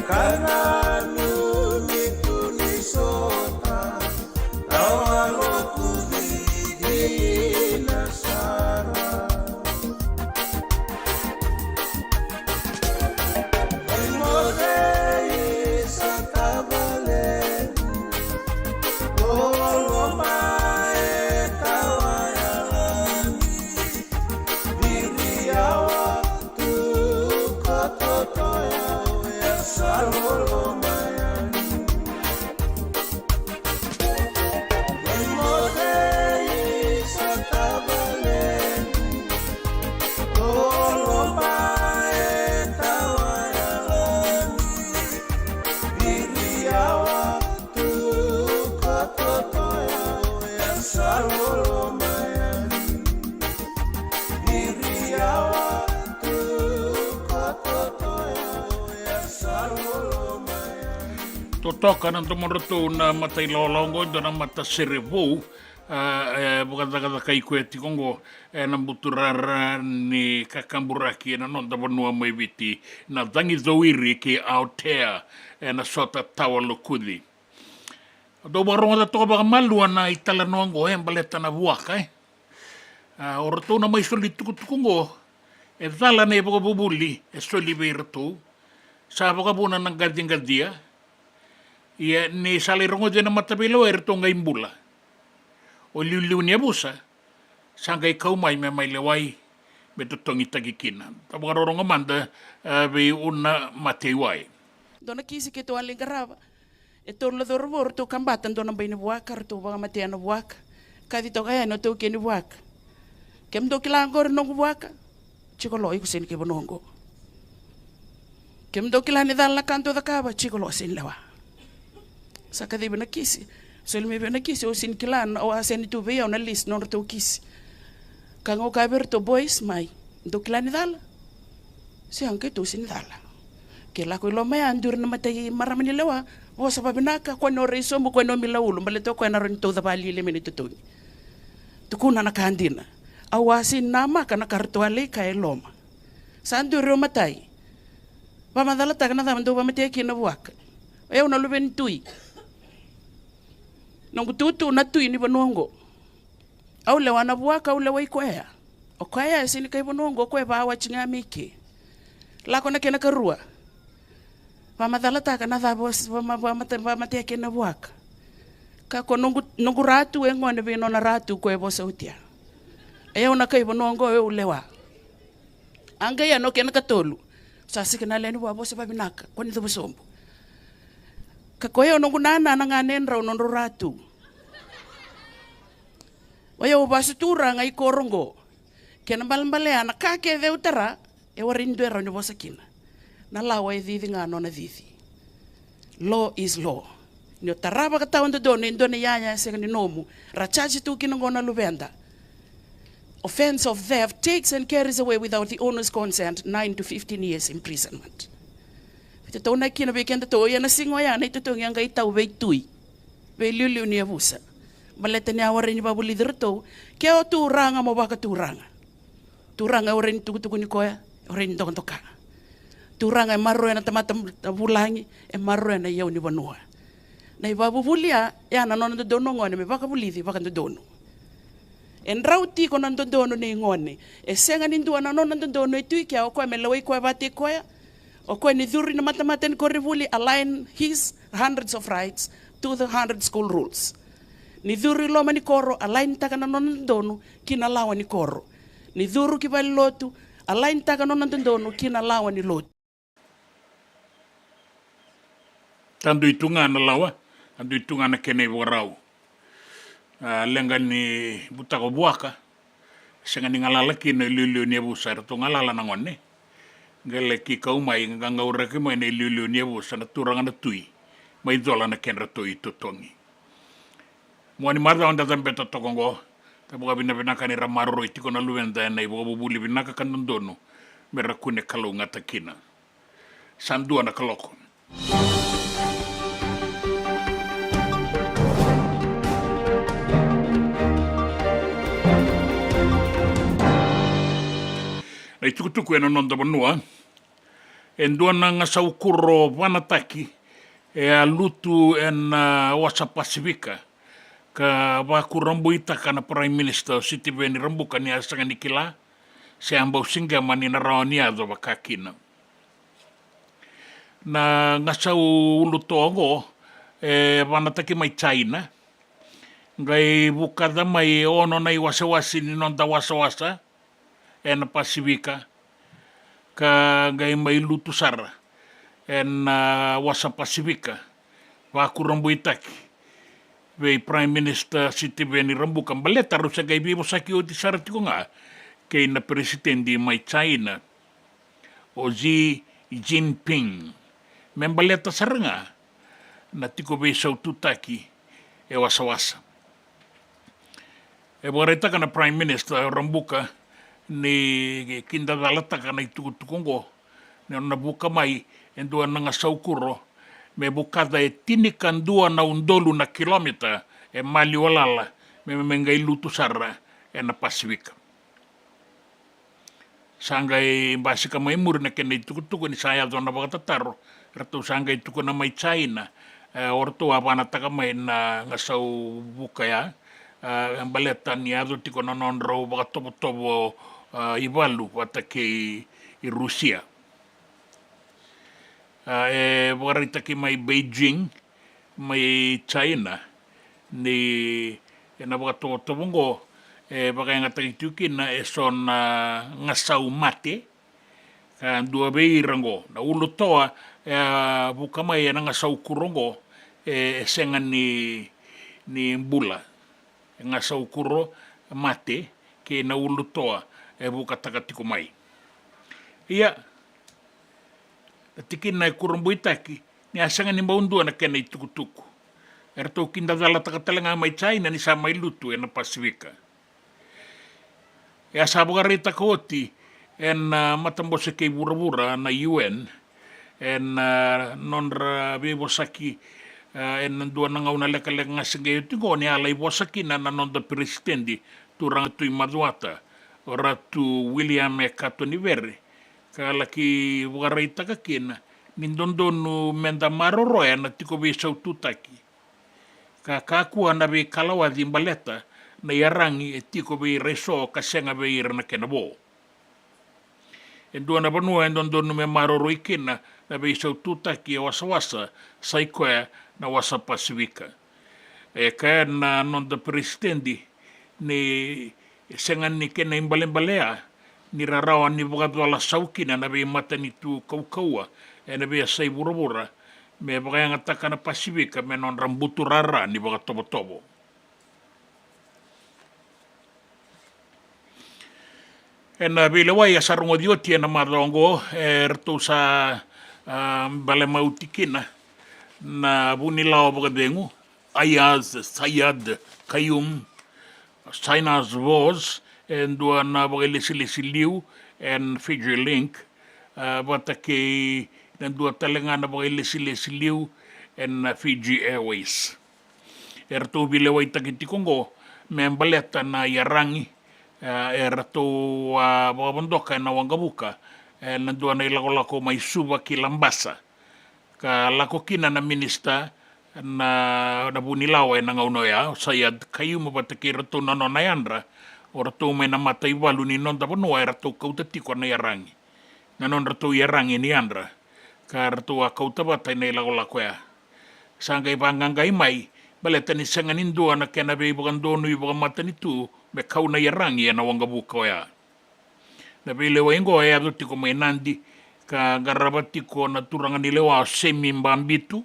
Ka nanumi tu ni sota, tawa lokuci dina sara. Mai moce i sa tavaleni, loloma e tawa yalani. Viri yawa tu ko Totoya, oya sa loloma yani. Mai moce i sa tavaleni, loloma e tawa yalani. Viri yawa tu ko Totoya, oya sa loloma yani. Viri yawa tu ko Totoya, oya sa loloma yani. Totoka na domodratou na mata ilawalawa oqo, e dua na matasere vou, a, e vakacakacakai koya tiko oqo ena buturara ni kakaburaki ena noda vanua mai Viti, na Cagicouiri kei Aotea, ena sota tawa lokuci. Au dau vakarogoca toka vakamalua na italanoa oqo e baleta na vuaka, e. A, o ratou na mai soli tukutuku oqo, e cala na ivakavuvuli e soli vei iratou, sa vakavuna na qaciqacia. Ia ni sa lai rogoci ena mataveilewai, eratou qai bula. O iliuliu ni yavusa sa qai kau mai me mai lewai, me totogitaki kina. Da vakarorogo mada, e, vei Una Mateiwai. Dua na kisi keitou a lai qarava. E tolu na cauravou ratou kabata dua na bai ni vuaka, ratou vakamatea na vuaka. Kaci toka yani o taukei ni vuaka. Kemudou kila oqori noqu vuaka? Jiko lo, iko sega ni kai vanua oqo. Kemudou kila ni cala na ka dou cakava? Jiko lo, sega ni lewa. Sa kacivi na kisi. Soli mai vei au na kisi, au sega ni kila, au a send tu vei au na list nodratou kisi. Ka qai kaya vei iratou, boys, mai, dou kila ni cala? Sega, keitou sega ni cala. Ke lako i loma ya, duri na matai marama ni lewa, vosa vavinaka, kua ni o rai sobu, kua ni o mila ulu, baleta o koya na rawa ni tauca vakalialia mai na itotogi. Tukuna na ka dina. Au a sega ni namaka na ka ratou a lai kaya e loma. Sa duri o matai. Vakamacalataka na cava dou vakamatea kina na vuaka. O yau na luve ni tui. Noqu tutu na tui ni vanua oqo. Au lewa na vuaka, au lewai koya. O koya e sega ni kai vanua oqo, o koya e vawati ga mai ke. Lako na kena karua. Vakamacalataka na cava o s-, vama-, vamate-, vamatea kina na vuaka. Ka ko noqu, noqu ratu e gone vei nona ratu ko e vosa oti ya. E au na kai vanua oqo, e au lewa. A qai ya na kena katolu. Sa sega na lewe ni vua, vosa vavinaka, kua ni cuva sobu. Ka ko yau noqu nana na ganedrau nodrau ratu. O yau vasu turaga i koro oqo. Kena balebalea na ka kece au tara, e warai ni dua e rawa ni vosa kina. Na lawa e cici ga nona cici. Law is law. Ni o tara vakatawadodonu e dua na iyaya e sega ni nomu, ra charge tu kina qo na luveda. Offence of theft takes and carries away without the owner's consent nine to fifteen years imprisonment. Veitataunaki kina vei kedatou, ia na siga oya na itotogi a qai tau vei tui, vei liuliu ni yavusa. Baleta ni a warai ni vakavulici iratou, ke o turaga mo vakaturaga. Turaga e warai ni tukutukuni koya, e warai ni dokadoka. Turaga e maroroya na tamata vulagi, e maroroya na iyau ni vanua. Na ivakavuvuli ya, ya na nona dodonu na gone me vakavulici vakadodonu. E drau tiko na dodonu nei gone. E sega ni dua na nona dodonu e tu i kea, o koya me lewai koya vakataki koya. O koya ni curu i na matamata ni koronivuli, align his hundreds of rights to the hundred school rules. Ni curu i loma ni koro, align taka na nona dodonu ki na lawa ni koro. Ni curu ki valenilotu, align taka na nona dodonu ki na lawa ni lotu. Sa dui tu ga na lawa, sa dui tu ga na kena ivakarau. A, leqa ni butako vuaka, sega ni galala kina na iliuliu ni yavusa, eratou galala na gone. Qai laki kau mai, qaqauraki mai na iliuliu ni yavusa, na turaga na tui, mai cola na kedratou itotogi. Mua ni macawa da cabeta toka oqo, da vakavinavinaka ni ra maroroi tiko na luveda ena ivakavuvuli vinaka ka dodonu me ra kune kalougata kina. Sa dua na kaloko. Na itukutuku ena noda vanua. E dua na gasau kuro vanataki e a lutu ena wasa Pasifika, ka vakurabuitaka na Prime Minister o Sitiveni Rabuka ni a sega ni kila se a bau siqema ni na rawa ni yaco vakakina. Na gasau ulutoa oqo e vanataki mai China, qai vukaca mai e ono na iwasewase ni noda wasawasa ena Pasifika, ka qai mai lutu sara ena wasa Pasifika, vakurabuitaki vei Prime Minister Sitiveni Rabuka, baleta rau se qai veivosaki oti sara tiko ga kei na peresitedi mai China, o Xi Jinping, me baleta sara ga na tiko veisaututaki e wasawasa. E vakaraitaka na Prime Minister Rabuka ni kidacalataka na itukutuku oqo, ni nona vuka mai e dua na gasau kuro me vukaca e tinikadua na udolu na kilomita e maliwa lala, me, me qai lutu sara ena Pasifika. Sa qai basika mai muri na kena itukutuku ni sa yaco na vakatataro, ratou sa qai tukuna mai China, e, o ratou a vanataka mai na gasau vuka ya, e, baleta ni yaco tiko na nodrau vakatovotovo, e, ivalu vata kei Rusia. E, e vakaraitaki mai Beijing, mai China, ni ena vakatovotovo oqo e vakayagataki tiko kina e so na gasau mate, ka dua vei ira oqo. Na ulutoa e a vuka mai ena gasau kuro oqo e, e sega ni, ni bula. E gasau kuro mate kei na ulutoa e vukataka tiko mai. Ia, na tikina e kurabuitaki ni a sega ni bau dua na kena itukutuku. Eratou kidacalataka tale ga mai China ni sa mai lutu ena Pasifika. E a sa vakaraitaka oti ena, a, matabose kei vuravura na U N, ena, a, nodra veivosaki, a, ena dua na gauna lekaleka ga se qai oti oqo, ni a lai vosa kina na noda peresitedi, Turaga Tui Macuata, o Ratu William Kato Nivere, ka laki vakaraitaka kina ni dodonu meda maroroya na tiko veisaututaki, ka kakua na veikalawaci baleta na iyaragi e tiko vei ira eso ka sega vei ira na kena vo. E dua na vanua e dodonu me maroroi kina na veisaututaki e wasawasa, sa i koya na wasa Pasifika. E kaya na noda peresitedi ni sega ni kena ibalebale ya ni ra rawa ni vakacola sau kina na veimatanitu kaukauwa ena veiyasai vuravura me vakayagataka na Pasifika me nodra buturara ni vakatovotovo. Ena veilewai a sa rogoci oti ena macawa oqo, e ratou sa, a, bale mauti kina na vunilawa vakacegu, Aiyaz Sayed-Khaiyum, China's Voice, e dua na vakailesilesi liu ena Fiji Link, a, vata kei na dua tale ga na vakailesilesi liu ena Fiji Airways. E ratou veilewaitaki tiko oqo me baleta na iyaragi, e, e ratou a vakavodoka ena waqavuka, e, na dua na ilakolako mai Suva ki Labasa. Ka lako kina na minisita na, na vunilawa ena gauna oya, o Sayed-Khaiyum vata kei ratou na nona yadra, o ratou mai na mataivalu ni noda vanua e ratou kauta tiko na iyaragi. Na nodratou iyaragi ni yadra, ka ratou a kauta vata ena ilakolako ya. Sa qai vaqaqai mai, baleta ni sega ni dua na kena veivakadonui vakamatanitu me kau na iyaragi ena waqavuka oya. Na veilewai oqo e yaco tiko mai Nadi, ka qarava tiko na turaga ni lewa o Semi Babitu,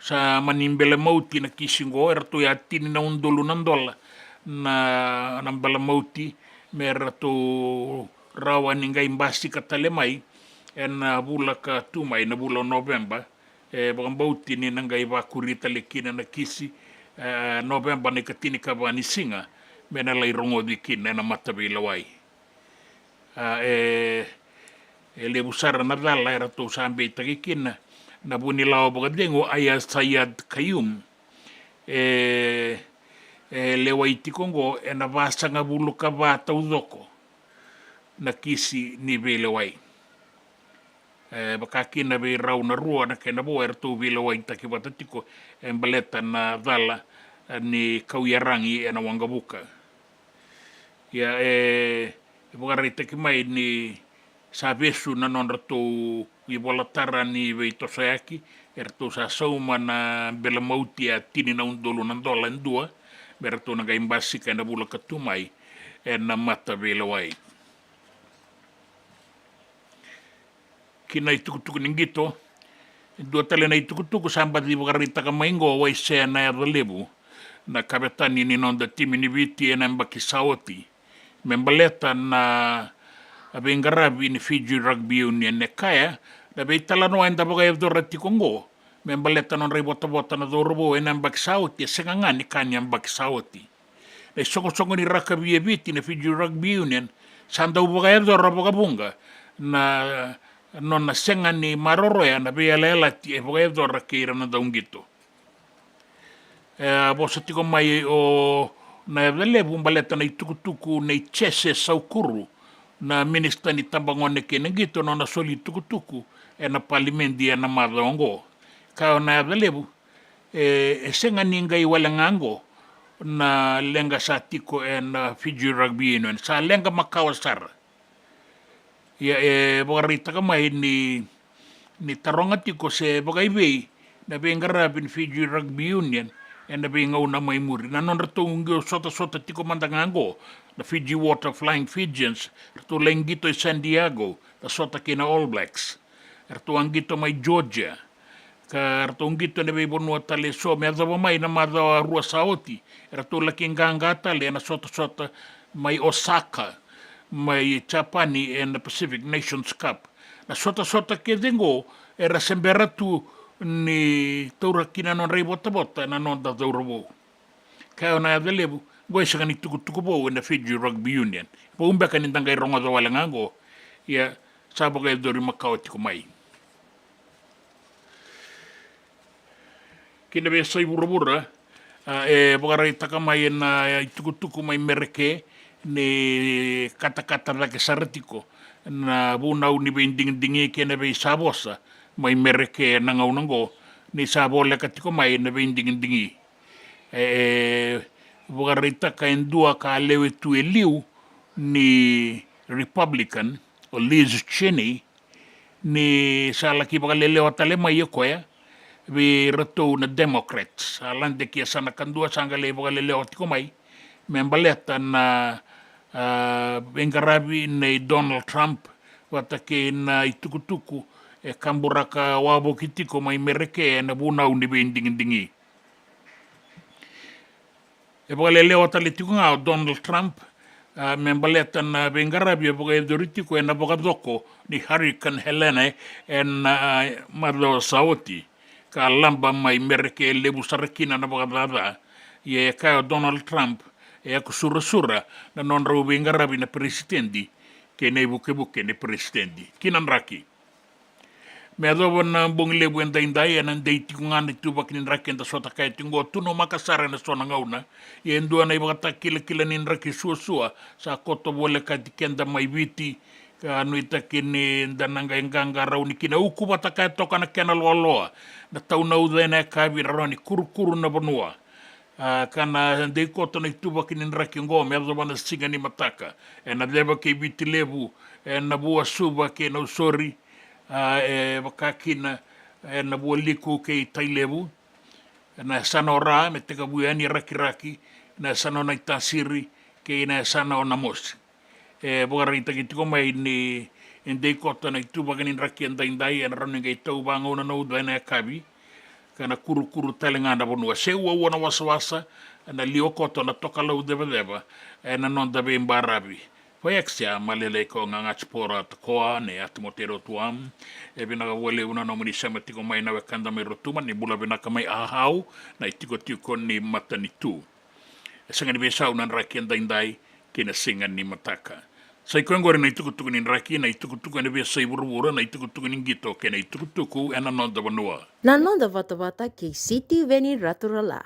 sa mani bale mauti na kisi oqo, e ratou a tini na udolu na dola na, na bale mauti, me ratou rawa ni qai basika tale mai ena vula ka tu mai, na vula o Noveba, e vakabauti ni na qai vakuri tale kina na kisi, e, Noveba na ikatinikava ni siga, me na lai rogoci kina ena mataveilewai. A, e, e levu sara na cala e ratou sa beitaki kina na vunilawa vakacegu Aiyaz Sayed-Khaiyum. E, e lewai tiko oqo ena vasagavulu ka va taucoko na kisi ni veilewai. E vaka kina vei rau na rua na kena vo eratou veilewaitaki vata tiko e baleta na cala, e, ni kau iyaragi ena waqavuka. Ia, e vakaraitaki mai ni sa vesu na nodratou ivolatara ni veitosoyaki, eratou sa sauma na bele mauti e tini na udolu na dola e dua, me ratou na qai basika ena vula ka tu mai ena mataveilewai. Ki na itukutuku ni qito, e dua tale na itukutuku sa baci vakaraitaka mai qo, Waisea Nayacalevu, na kavetani ni noda timi ni Viti ena yabaki sa oti, me baleta na veiqaravi ni Fiji Rugby Union, e kaya na veitalanoa eda vakayacora tiko qo me baleta nodra ivotavota na cauravou ena yabaki sa oti e sega ga ni ka ni yabaki sa oti. Na isoqosoqo ni rakavi e Viti, na Fiji Rugby Union, sa dau vakayacora vakavuqa na nona sega ni maroroya na veiyalayalati e vakayacora kei ira na dauqito. E a vosa tiko mai o Nayacalevu baleta na itukutuku nei Jese Saukuru, na minisita ni tabagone kei na qito, nona soli itukutuku ena palimedi ena macawa oqo. Kaya o Nayacalevu, e, e sega ni qai wale ga oqo na leqa sa tiko ena Fiji Rugby Union, sa leqa makawa sara. Ia, e vakaraitaka mai ni, ni taroga tiko se vakaivei na veiqaravi ni Fiji Rugby Union ena veigauna mai muri. Na nodratou qito sotasota tiko mada ga oqo na Fiji Water Flying Fijians, ratou lai qito i San Diego, na sota kei na All Blacks. Eratou a qito mai Georgia, ka ratou qito ena veivanua tale eso, me yacova mai na macawa rua sa oti eratou laki qaqa tale ena sotasota mai Osaka, mai Japani, ena Pacific Nations Cup. Na sotasota kece qo era se bera tu ni taura kina nodra ivotavota na noda cauravou. Kaya o Nayacalevu, qo e sega ni tukutuku vou ena Fiji Rugby Union. Vou beka ni da qai rogoca wale ga qo. Ia, sa vakayacori makawa tiko mai. Ki na veiyasai vuravura, a, e vakaraitaka mai ena itukutuku mai Mereke ni katakata cake sara tiko na vunau ni veidigidigi kei na veisavosa mai Mereke ena gauna qo, ni sa voleka tiko mai na veidigidigi. E, e vakaraitaka e dua ka lewe tu e liu ni Republican, o Liz Cheney, ni sa laki vakalelewa tale mai o koya vei iratou na Democrats. Sa lade ki yasana kadua, sa qai lai vakalelewa tiko mai me baleta na, a, veiqaravi nei Donald Trump vata kei na itukutuku e kaburaka wavoki tiko mai Mereke ena vunau ni veidigidigi. E vakalelewa tale tiko ga o Donald Trump, a, me baleta na veiqaravi e vakayacori tiko ena vakacoko ni Hurricane Helene ena, a, macawa sa oti, ka laba mai Mereke e levu sara kina na vakacaca. Ia e kaya o Donald Trump, e yaku surasura na nodrau veiqaravi na peresitedi kei na ivukevuke ni peresitedi. Ki na draki. Me yacova na bogi levu edaidai, ena dei tiko ga na ituvaki ni draki eda sota kaya tiko qo, tu na maka sara ena so na gauna. Ia e dua na ivakatakilakila ni draki suasua sa koto volekati keda mai Viti, ka nuitaki ni da na qai qaqarauni kina, uku vata kaya toka na kena loaloa, na tau na uca ena yakavi, rawa ni kurukuru na vanua. A, ka na dei koto na ituvaki ni draki oqo me yacova na siga ni mataka. Ena ceva kei Viti Levu, ena vua Suva kei Nausori, a, e vaka kina ena vua Liku kei Tailevu, ena yasana o Ra me tekivu yani Rakiraki, ena yasana o Naitasiri kei na yasana o Namosi. E vakaraitaki tiko mai ni e dei koto na ituvaki ni draki edaidai, ena rawa ni qai tau vagauna na uca ena yakavi, ka na kurukuru tale ga na vanua. Se uaua na wasawasa, ena liwa koto na tokalau cevaceva ena noda veibaravi. Vaiaksia malelei ko ga ga Tsipora Takoa, ne atu mo tero tuam. E vinaka vakalevu na nomuni sema tiko mai na wekada mai Rotuma, ni bula vinaka mai Ahau, na itikotiko ni matanitu. E sega ni veisau na draki edaidai kei na siga ni mataka. Sa i koya oqori na itukutuku ni draki, na itukutuku ena veiyasai vuravura, na itukutuku ni qito kei na itukutuku ena noda vanua. Na noda vatavata kei Sitiveni Raturala.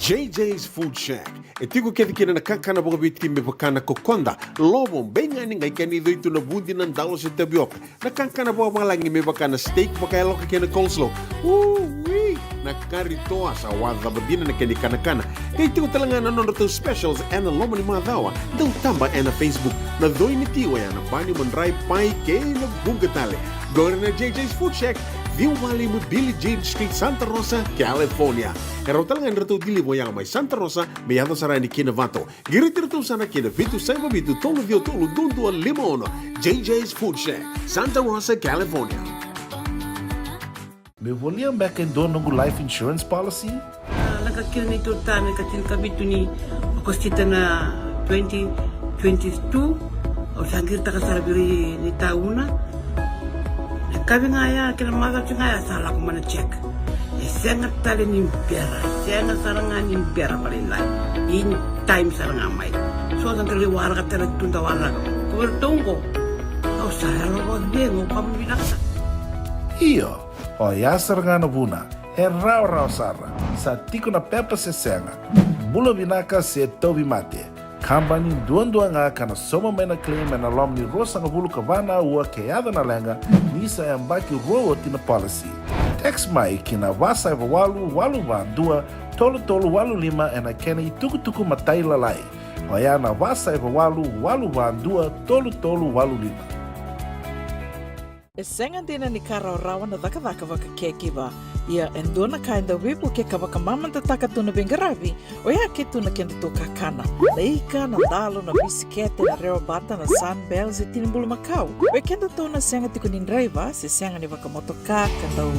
J J's Food Shack. E tiko kece kina na kakana vakaviti me vaka na kokoda, lovo, beigani, qai kena icoi tu na vudi, na dalo se tavioka. Na kakana vakavalagi me vaka na steak vakayaloka kei na coleslaw. Ui! Na kari toa sa wacava dina na kena ikanakana. Qai tiko tale ga na nodratou specials ena loma ni macawa. Dau taba ena Facebook. Na coi ni ti oya na bani, madrai, pai kei na vuqa tale. Qori na J J's Food Shack, ciwa walu lima Billie Jean Street, Santa Rosa, California. E rawa tale ga ni ratou deliver oya mai Santa Rosa me yaco sara yani ki Novato. Qiriti iratou sara ki na vitu saiva vitu tolu ciwa tolu dua dua lima ono. J J's Food Shack, Santa Rosa, California. Meu volia beka e dua noqu life insurance policy? A, lako kina neitou tane ka tinikavitu ni Okosita na twenty twenty-two. Au sa qiritaka sara vei ira ni tauna. Na kavi ga ya kei na macawa ga ya sa lako mai na check. E sega tale ni bera, e sega sara ga ni bera vakalailai. In time sara ga mai. So sa dau lai waraka tale tu da waraka. Ko vei ratou oqo, au sa yalo vakacegu, au vakavinavinaka sara. Io, oya sara ga na vuna. E rawarawa sara. Sa tiko na pepa se sega. Bula vinaka se tauvimate. Kabani duadua ga ka na sauma mai na claim ena loma ni ruasagavulu ka va na aua ke yaco na leqa, ni sa yabaki rua oti na policy. Text mai ki na va saiva walu walu va dua tolu tolu walu lima ena kena itukutuku matailalai. Oya na va saiva walu walu va dua tolu tolu walu lima. E sega dina ni ka rawarawa na cakacaka vaka caregiver. Ia e dua na ka e dau veivuke ka vakamamadataka tu na veiqaravi, oya ke tu na kedatou kakana. Na ika, na dalo, na bisikete, na rewabata, na Sunbell se tini bulumakau. Vei kedatou na sega tiko ni draiva se sega ni vakamotoka ka dau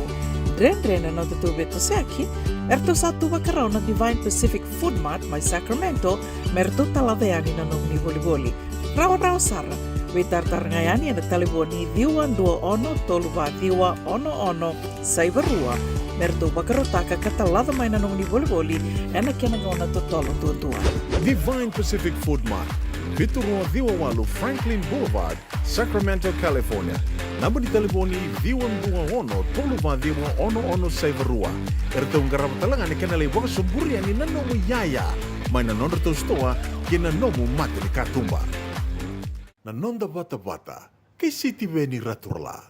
dredre na nodatou veitosoyaki, eratou sa tu vakarau na Divine Pacific Food Mart mai Sacramento me ratou talaca yani na nomuni volivoli. Rawarawa sara. Veitaratara ga yani ena talevoni ciwa dua ono tolu va ciwa ono ono saiva rua me ratou vakarautaka ka talaca mai na nomuni volivoli ena kena gauna totolo duadua. Divine Pacific Food Mart, vitu rua ciwa walu Franklin Boulevard, Sacramento, California. Naba ni talevoni ciwa dua ono tolu va ciwa ono ono saiva rua. Eratou qarava tale ga na kena lai vakasoburi yani na nomu iyaya mai na nodratou sitoa kei na nomu mata ni katuba. Na noda vatavata kei Sitiveni Raturala.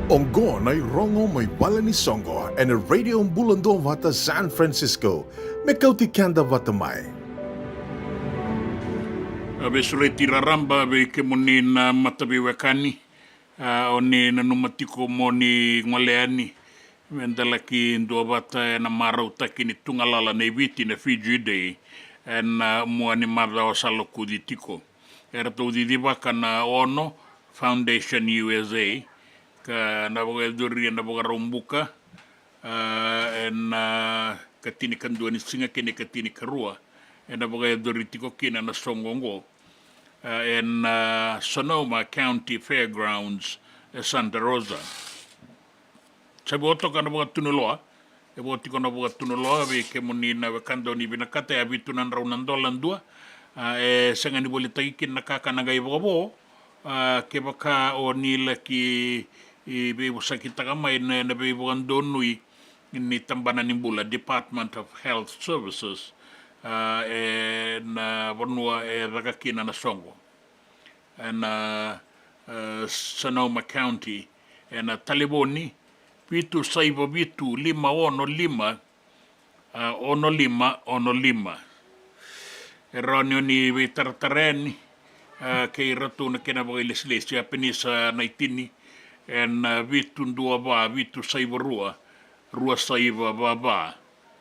Oqo na irogo mai vale ni soqo ena Radio Bula Duavata San Francisco, me kauti keda vata mai. A veisureti raraba vei kemuni na mataveiwekani, a, o ni nanuma tiko mo ni gole yani me da laki duavata ena marautaki ni tugalala nei Viti na Fiji Day ena mua ni macawa sa lokuci tiko. Eratou cicivaka na Ono Foundation U S A, ka na vakayacori ena Vakaraubuka, a, ena ikatinikadua ni siga kei na ikatinikarua, ena vakayacori tiko kina na soqo oqo, a, ena, a, Sonoma County Fairgrounds e Santa Rosa. Sa vo toka na vakatunuloa, e vo tiko na vakatunuloa vei kemuni na wekada o ni vinakata, e vitu na drau na dola dua. A, e sega ni volitaki kina na kakana qai vakavo, a, kevaka o ni laki, i, veivosakitaka mai na, na veivakadonui ni tabana ni bula, Department of Health Services, a, ena vanua e caka kina na soqo, ena, a, Sonoma County, ena talevoni vitu saiva vitu lima ono lima, a, ono lima ono lima. E rawa ni o ni veitaratara yani, a, kei iratou na kena vakailesilesi, a, Penisa Naitini, ena, a, vitu dua va vitu saiva rua rua saiva va va,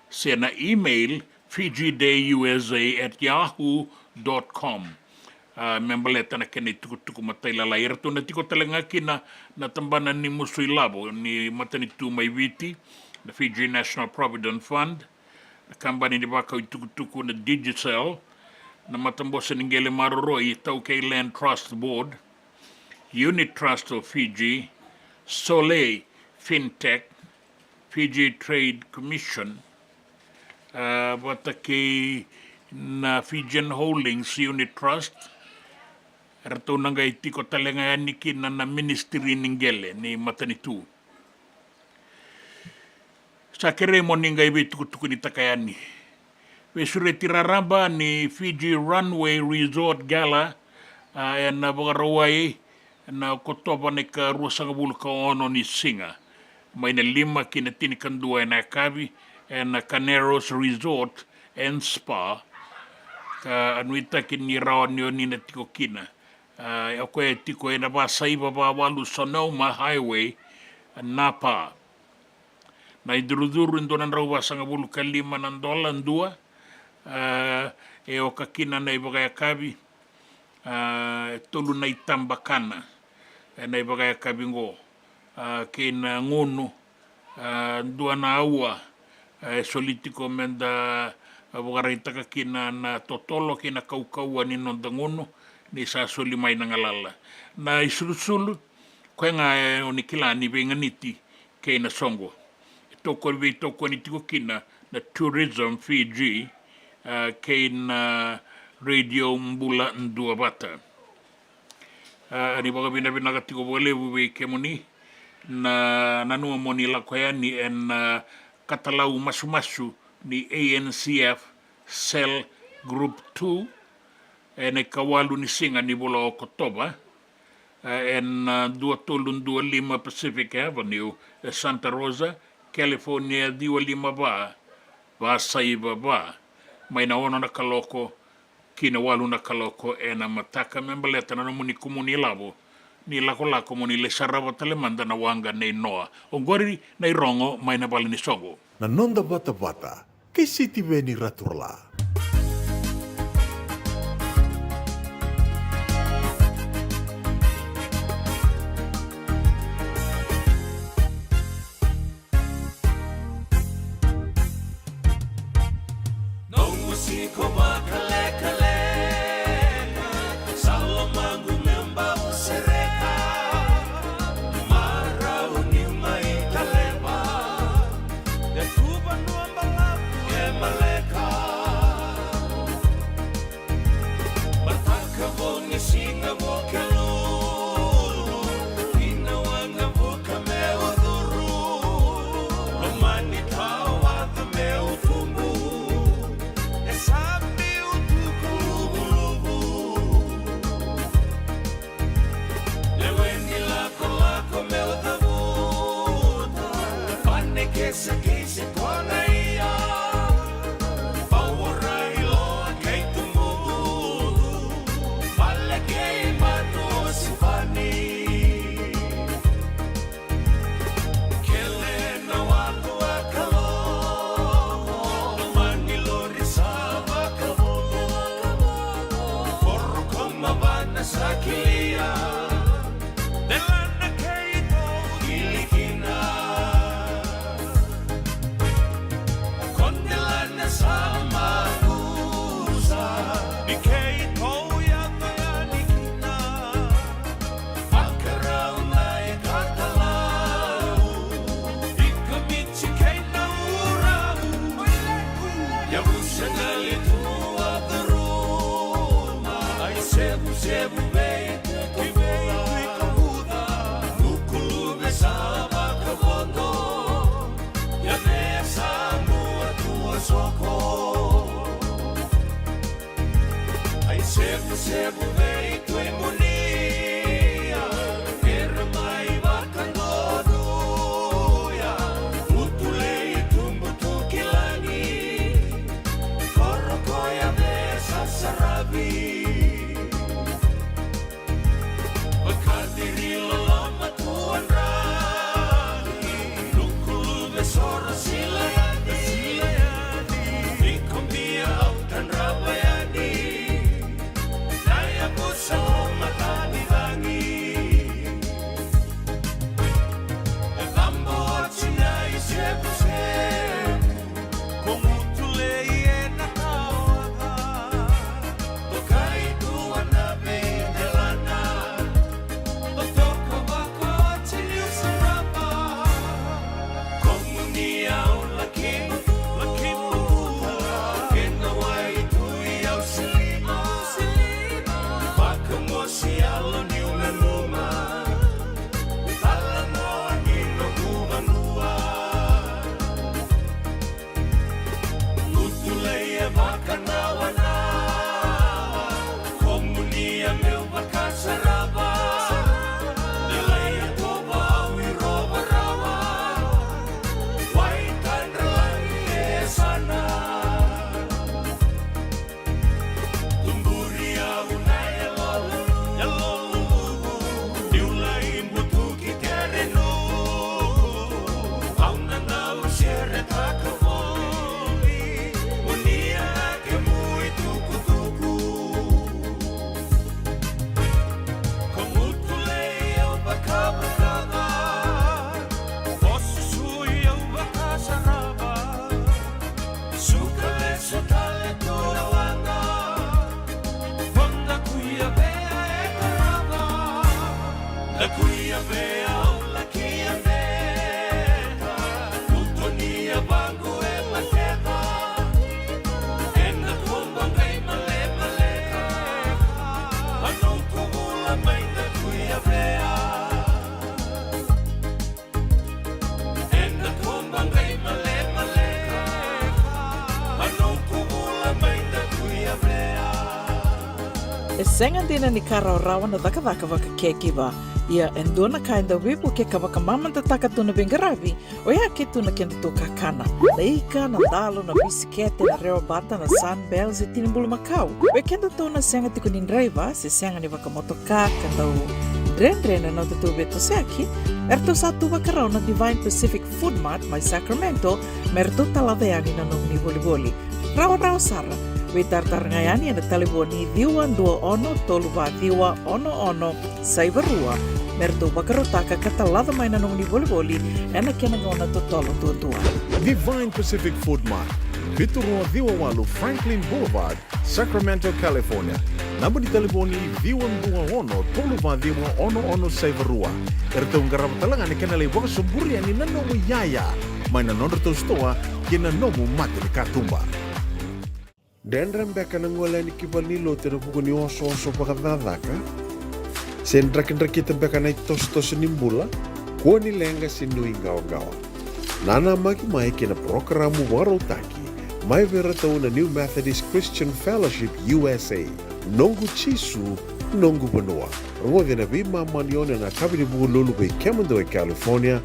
se na email fiji day U S A at yahoo dot com. a, me baleta na kena itukutuku matailalai. E ratou na tiko tale ga kina na tabana ni musu ilavo ni matanitu mai Viti, na Fiji National Provident Fund, na kabani ni vakau itukutuku na Digicel, na matabose ni qele maroroi, Taukei Land Trust Board, Unit Trust of Fiji, Soleil Fintech, Fiji Trade Commission, a, vata kei na Fijian Holdings Unit Trust. Eratou na qai tiko tale ga yani kina na ministry ni qele ni matanitu. Sa kerei mo ni qai veitukutukunitaka yani. Veisureti raraba ni Fiji Runway Resort Gala, a, ena Vakarauwai, ena Okotova na ikaruasagavulu ka ono ni siga, mai na lima ki na tinikadua ena yakavi, ena Carneros Resort and Spa. Ka nuitaki ni rawa ni oni na tiko kina. A, o koya e tiko ena vasaiva vawalu Sonoma Highway, Napa. Na icurucuru e dua na drau vasagavulu ka lima na dola dua. A, e oka kina na ivakayakavi, a, e tolu na itaba kana ena ivakayakavi qo, a, kei na gunu, a, dua na aua, a, e soli tiko meda vakaraitaka kina na totolo kei na kaukauwa ni noda gunu ni sa soli mai na galala. Na isulusulu, koya ga e oni kila ni veiganiti kei na soqo. E tokoni, veitokoni tiko kina na Tourism Fiji, a, kei na Radio Bula Duavata. A, ni vakavinavinaka tiko vakalevu vei kemuni na nanuma mo ni lako yani ena, a, katalau masumasu ni A N C F Cell Group two, ena ikawalu ni siga ni vula o Okotova, a, ena, a, dua tolu dua lima Pacific Avenue, e Santa Rosa, California, ciwa lima va, vasaiva va, mai na ono na kaloko ki na walu na kaloko ena mataka, me baleta na nomuni kumuni ilavo ni lakolako mo ni lai sarava tale mada na waqa nei Noa. Oqori na irogo mai na vale ni soqo. Na noda vatavata kei Sitiveni Raturala. Noqu siko vakalekaleka, sa lomaqu me bau sereka, marau ni mai Kaleva, e tu vanua balavu e maleka. Mataka vou ni siga Vukelulu, ina waqa vuka meu curu, lomani tawaca meu tubu, e sa biu tuku luvuluvu. Lewe ni lakolako meu cavuta, Vane kei Sekei se Konaia, Vauorai, Loa kei Tumudu, Vale kei Matu o Sivani. Kele na watu a Kalou, lomani lori sa vakavulu, koro ko Mavana sa kilia, delana keitou kili kina. Ko delana sa makusa, ni keitou yaco yani kina. Vakarau na ikatalau, i Kamiti kei Nauru, yavusa na litu a curuma, ai sevusevu vei Tutuvuca, Nukuluve sa vakavodo, Yavea sa mua tu a soko. Ai sevusevu vei Tui Munia, Vere mai Vakadonuya, Utulei tubu tu ki lagi, koro ko Yavea sa saravi. Vakaciri loloma tu Adraki, Nukuluve Soro Silayani, Vikobia au Tadrava yani, na yavu E sega dina ni ka rawarawa na cakacaka vaka caregiver. Ia e dua na ka e dau veivukei ka vakamamadataka tu na veiqaravi, oya ke tu na kedatou kakana. Na ika, na dalo, na bisikete, na rewa bata, na Sunbells e tini bulu makau. Vei kedatou na sega tiko ni draiva se sega ni vakamotoka ka dau dredre na nodatou veitosoyaki, eratou sa tu vakarau na Divine Pacific Food Mart mai Sacramento me ratou talaca yani na nomuni volivoli. Rawarawa sara, veitaratara ga yani ena talevoni ciwa dua ono tolu va ciwa ono ono saiva rua me ratou vakarautaka ka talaca mai na nomuni volivoli ena kena gauna totolo duadua. Divine Pacific Food Mart, vitu rua ciwa walu Franklin Boulevard, Sacramento, California. Naba ni talevoni ciwa dua ono tolu va ciwa ono ono saiva rua. Eratou qarava tale ga na kena lai vakasoburi yani na nomu iyaya mai na nodratou sitoa kei na nomu mata ni katuba. Dredre beka na gole yani ki valenilotu ena vuku ni osooso vakacakacaka? Se drakidrakita beka na itosotoso ni bula? Kua ni leqa se nuiqawaqawa. Nanamaki mai kei na parokaramu vakarautaki mai vei iratou na New Methodist Christian Fellowship U S A. Noqu Jisu, noqu vanua. Rogoci ena veimama ni ono ena yakavi ni Vukelulu vei kemudou e California,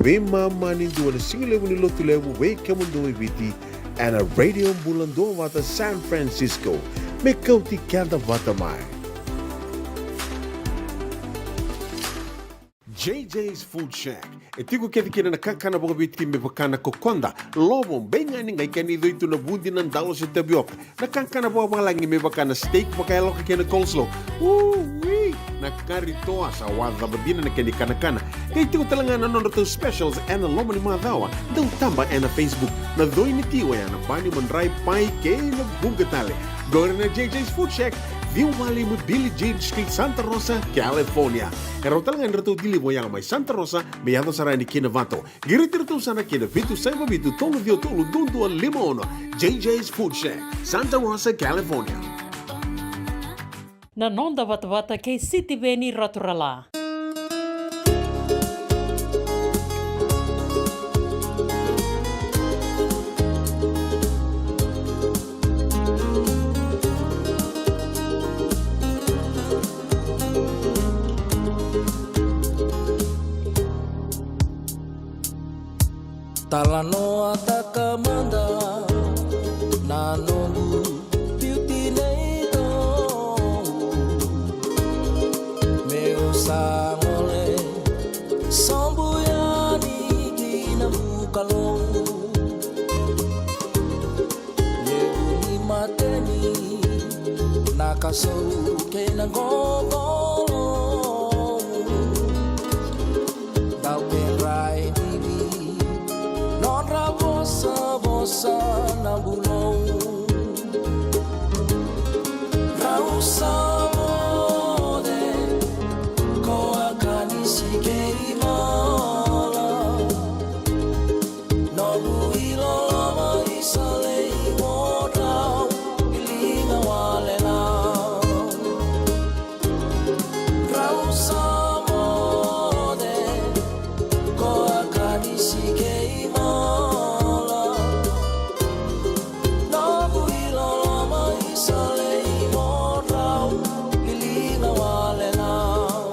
veimama ni dua ena sigalevu ni Lotulevu vei kemudou e Viti, ena Radio Bula Duavata San Francisco. Me kauti keda vata mai. J J's Food Shack. E tiko kece kina na kakana vakaviti me vaka na kokoda, lovo, beigani, qai kena icoi tu na vudi, na dalo se tavioka. Na kakana vakavalagi me vaka na steak vakayaloka kei na coleslaw. Ui! Na kari toa, sa wacava dina na kena ikanakana. Qai tiko tale ga na nodratou specials ena loma ni macawa. Dau taba ena Facebook. Na coi ni ti oya na bani, madrai, pai kei na vuqa tale. Qori na J J's Food Shack, ciwa walu lima Billie Jean Street, Santa Rosa, California. E rawa tale ga ni ratou deliver oya mai Santa Rosa me yaco sara yani ki Novato. Qiriti iratou sara ki na vitu saiva vitu tolu ciwa tolu dua dua lima ono. J J's Food Shack, Santa Rosa, California. Na noda vatavata kei Sitiveni Raturala. Talanoataka mada na noqu biuti nei Tou. Meu sa gole sobu yani ki na bukalou. Levu ni mateni na kasou kei na qokolo. Dau kedra ivivi nodra vosavosa na bulou. Rau sa moce ko a kanisi kei mala. Noqu iloloma isa lei mo drau i liga wale lau. Drau sa moce ko a kanisi kei mala. Noqu iloloma isa lei mo drau i liga wale lau.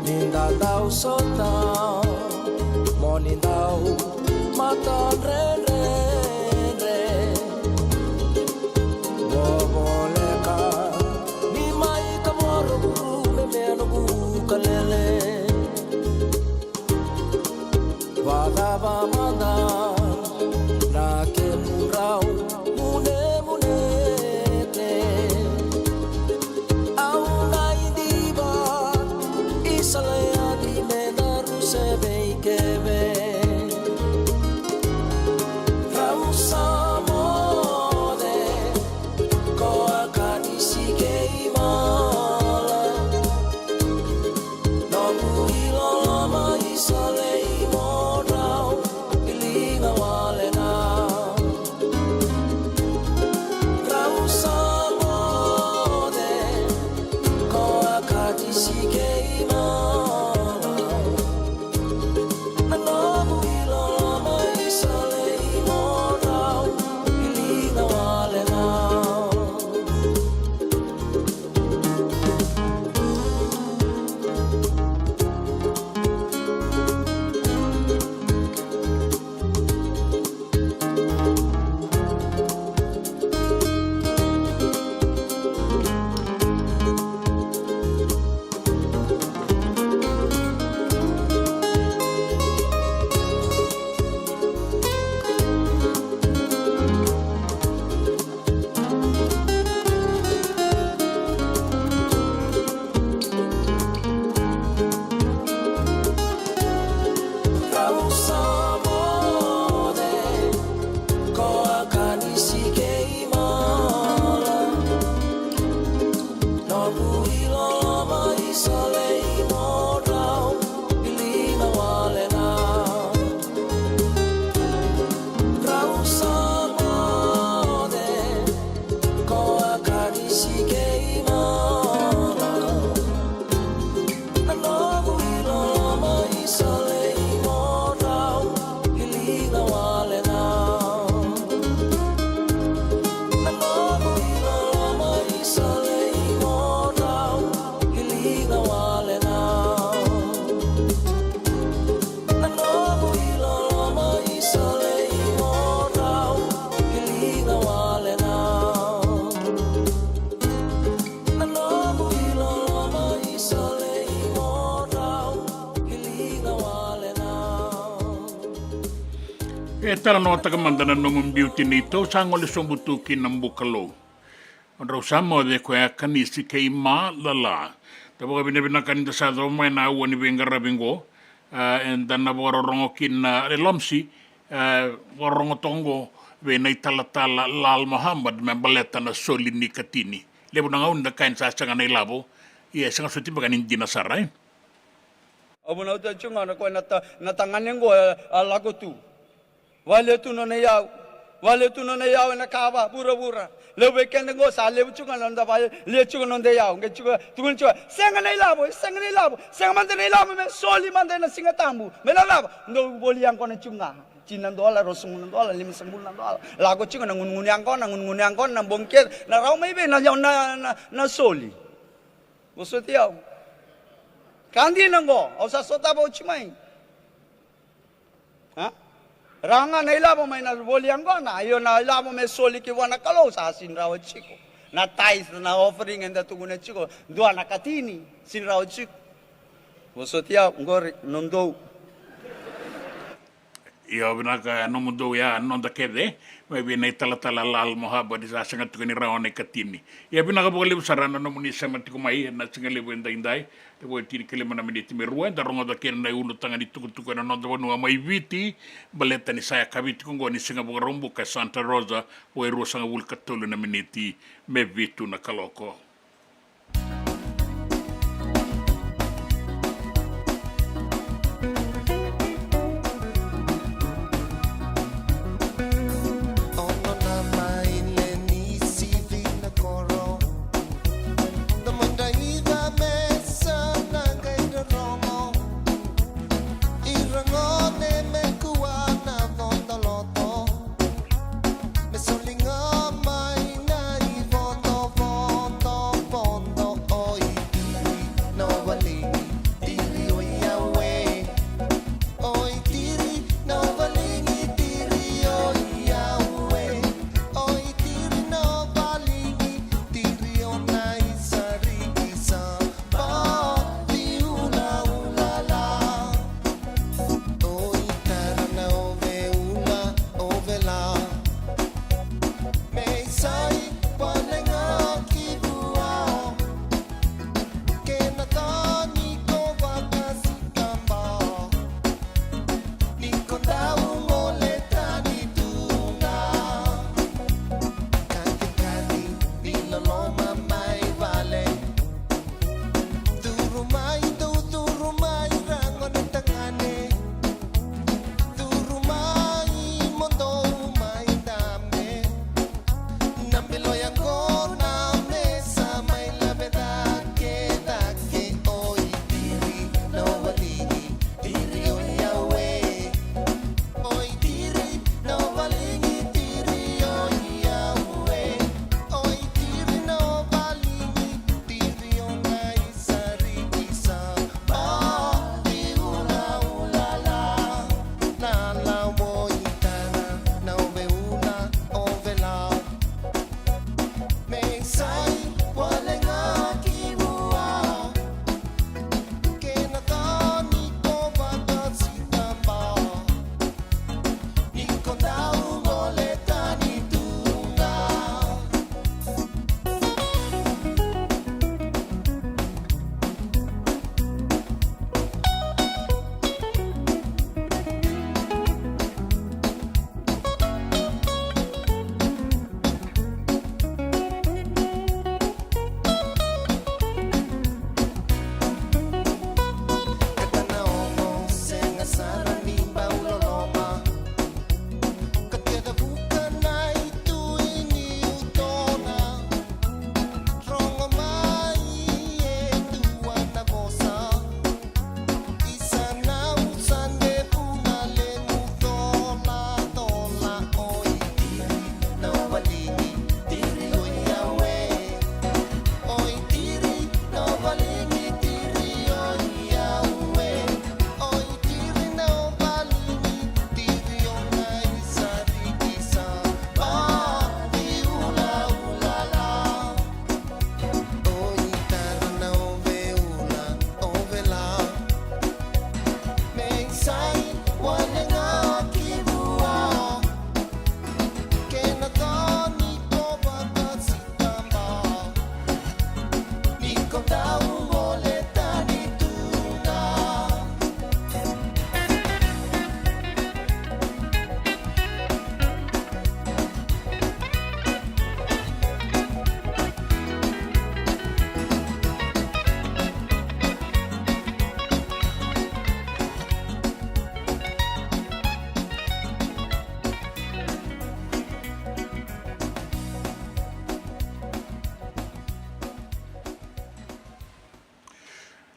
Ni da dau sota mo ni dau matadredredre. Vovoleka ni mai ka voro vurume me noqu kalele. Vakacava mada na kemudrau munemunete. Au na idiva isa lei adi me daru se veikeve. Rau sa moce ko a kanisi kei mala. E talanoataka mada na nomu biuti ni tou sa gole sobu tu ki na Bukalou. O drau sa moce koya Kanisi kei Ma Lala. Da vakavinavinaka ni da sa cova mai na aua ni veiqaravi qo. A, eda na vakarorogo kina, e, Lomsi, e, vakarorogo toka qo vei na italatala Lal Mohammed me baleta na soli ni katini. Levu na gauna da kaya ni sa sega na ilavo, ia e sega soti beka ni dina sara, e? Au vunauta tiko ga na koya na ta-, na tagane qo, e, a lako tu. Vale tu nona iyau. Vale tu nona iyau ena kava vuravura. Levu vei keda qo sa levu tiko ga na noda vale, lia tiko na noda iyau. Qai tiko, tukuna tiko, sega na ilavo, sega na ilavo, sega mada na ilavo me soli mada ena Siga Tabu. Me na cava? Dou voli yaqona tiko ga. Tini na dola, ruasagavulu na dola, limasagavulu na dola. Lako tiko na gunugunu yaqona, gunugunu yaqona, na bogi kece, na rawa mai vei na, na, na, na soli. Vosoti au. Ka dina qo, au sa sotava oti mai. A? Rawa ga na ilavo mai na voli yaqona, io na ilavo me soli ki vua na Kalou sa sini rawa tiko. Na tithe, na offering eda tukuna tiko, dua na katini, sini rawa tiko. Vosoti au, qori, nomudou. Io, vinaka nomudou ya, noda kece, mai vei na italatala Lal Mohammed ni sa sega tiko ni rawa na ikatini. Ia vinaka vakalevu sara na nomuni sema tiko mai ena siga levu edaidai. Levu e tinikalima na miniti me rua, eda rogoca kina na iulutaga ni tukutuku ena noda vanua mai Viti, baleta ni sa yakavi tiko qo ni Siga Vakaraubuka e Santa Rosa, vo e ruasagavulu ka tolu na miniti me vitu na kaloko.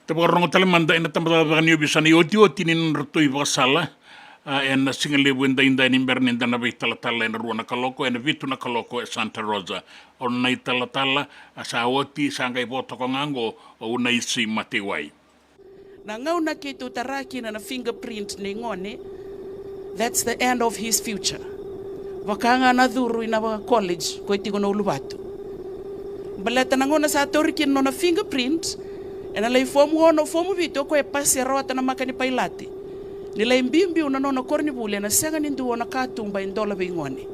Da vakarorogo tale mada ena tabacakacaka ni ovisa na iotioti ni nodratou ivakasala, a, ena sigalevu edaidai ni bera ni da na veitalatala ena rua na kaloko, ena vitu na kaloko e Santa Rosa. O na italatala, a, sa oti, sa qai vo toka ga oqo o Unaisi Mateiwai. Na gauna keitou tara kina na fingerprint nei gone, that's the end of his future. Vaka ga na curu ina vaka college ko e tiko na uluvatu. Baleta na gauna sa tauri kina nona fingerprint, ena lai fomu ono, fomu vitu, o koya e pasi, e rawata na maka ni pailate. Ni lai biubiu na nona koronivuli, ena sega ni dua na katuba e dola vei gone.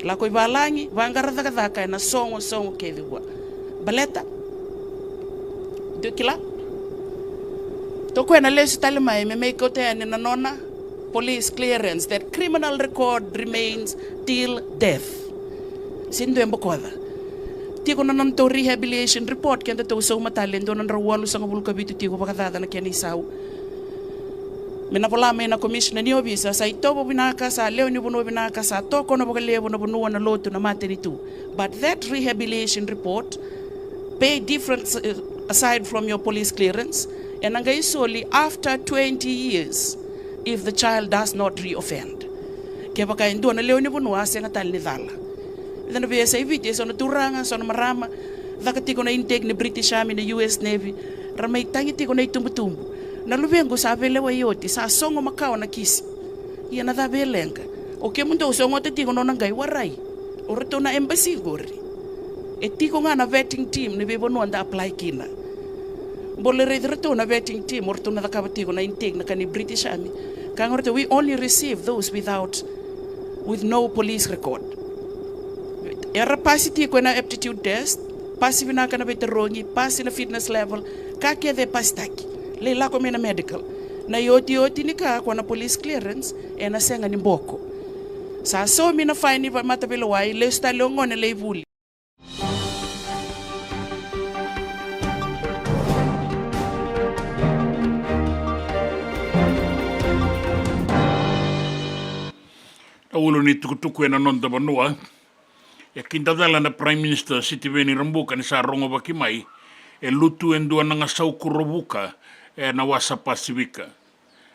Lako i valagi, vaqara cakacaka ena sogo, sogo kece vua. Baleta? Dou kila? Toku ena lesu tale mai me mai kauta yani na nona police clearance, that criminal record remains till death. Sega ni dua e bokoca. Tiko na nodatou rehabilitation report, kedatou sauma tale e dua na drau walusagavulu ka vitu tiko vakacaca na kena isau. Me na vola mai na commissioner ni ovisa, sa itovo vinaka, sa lewe ni vanua vinaka, sa tokona vakalevu na vanua, na lotu, na matanitu. But that rehabilitation report pay difference, uh, aside from your police clearance, ena qai soli after twenty years if the child does not reoffend. Kevaka e dua na lewe ni vanua a sega tale ni cala. Eda na via sa i Viti, e so na turaga, so na marama, caka tiko na intake ni British Army, na U S Navy, ra mai tagi tiko na itubutubu. Na luvequ sa veilewai oti, sa sogo makawa na kisi. Ia na cava e leqa? O kemudou sogota tiko nona qai warai. O ratou na embassy qori. E tiko ga na vetting team ni veivanua da apply kina. Bole raici ratou na vetting team, o ratou na cakava tiko na intake na ka ni British Army. Ka ga ratou, we only receive those without, with no police record. Era pasi tiko ena aptitude test, pasi vinaka na veitarogi, pasi na fitness level, ka kece e pasitaki. Lai lako mai na medical. Na iotioti ni ka ko na police clearance, ena sega ni boko. Sa saumi na fine ni mataveilewai, lesu tale o gone lai vuli. Na ulu ni tukutuku ena noda vanua. E kidacala na Prime Minister Sitiveni Rabuka ni sa rogovaki mai e lutu e dua na gasau kuro vuka ena wasa Pasifika.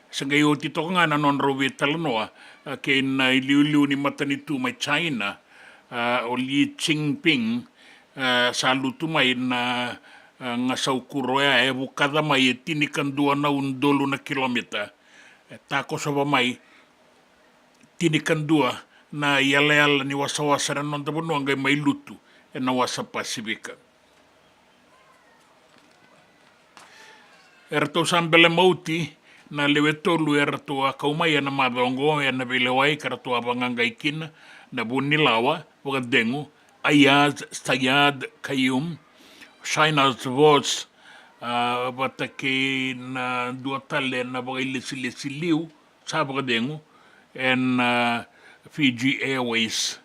Se qai oti toka ga na nodrau veitalanoa, a, kei na iliuliu ni matanitu mai China, a, o Xi Jinping, a, sa lutu mai na, a, gasau kuro oya e vukaca mai e tinikadua na udolu na kilomita. E takosova mai tinikadua na iyalayala ni wasawasa na noda vanua qai mai lutu ena wasa Pasifika. Eratou sa bele mauti na lewe tolu eratou a kau mai ena macawa oqo ena veilewai ka ratou a vaqaqai kina, na vunilawa vakacegu Aiyaz Sayed Khaiyum, Shahnaz Bose, a, vata kei na dua tale na vakailesilesi liu sa vakacegu ena, a, Fiji Airways.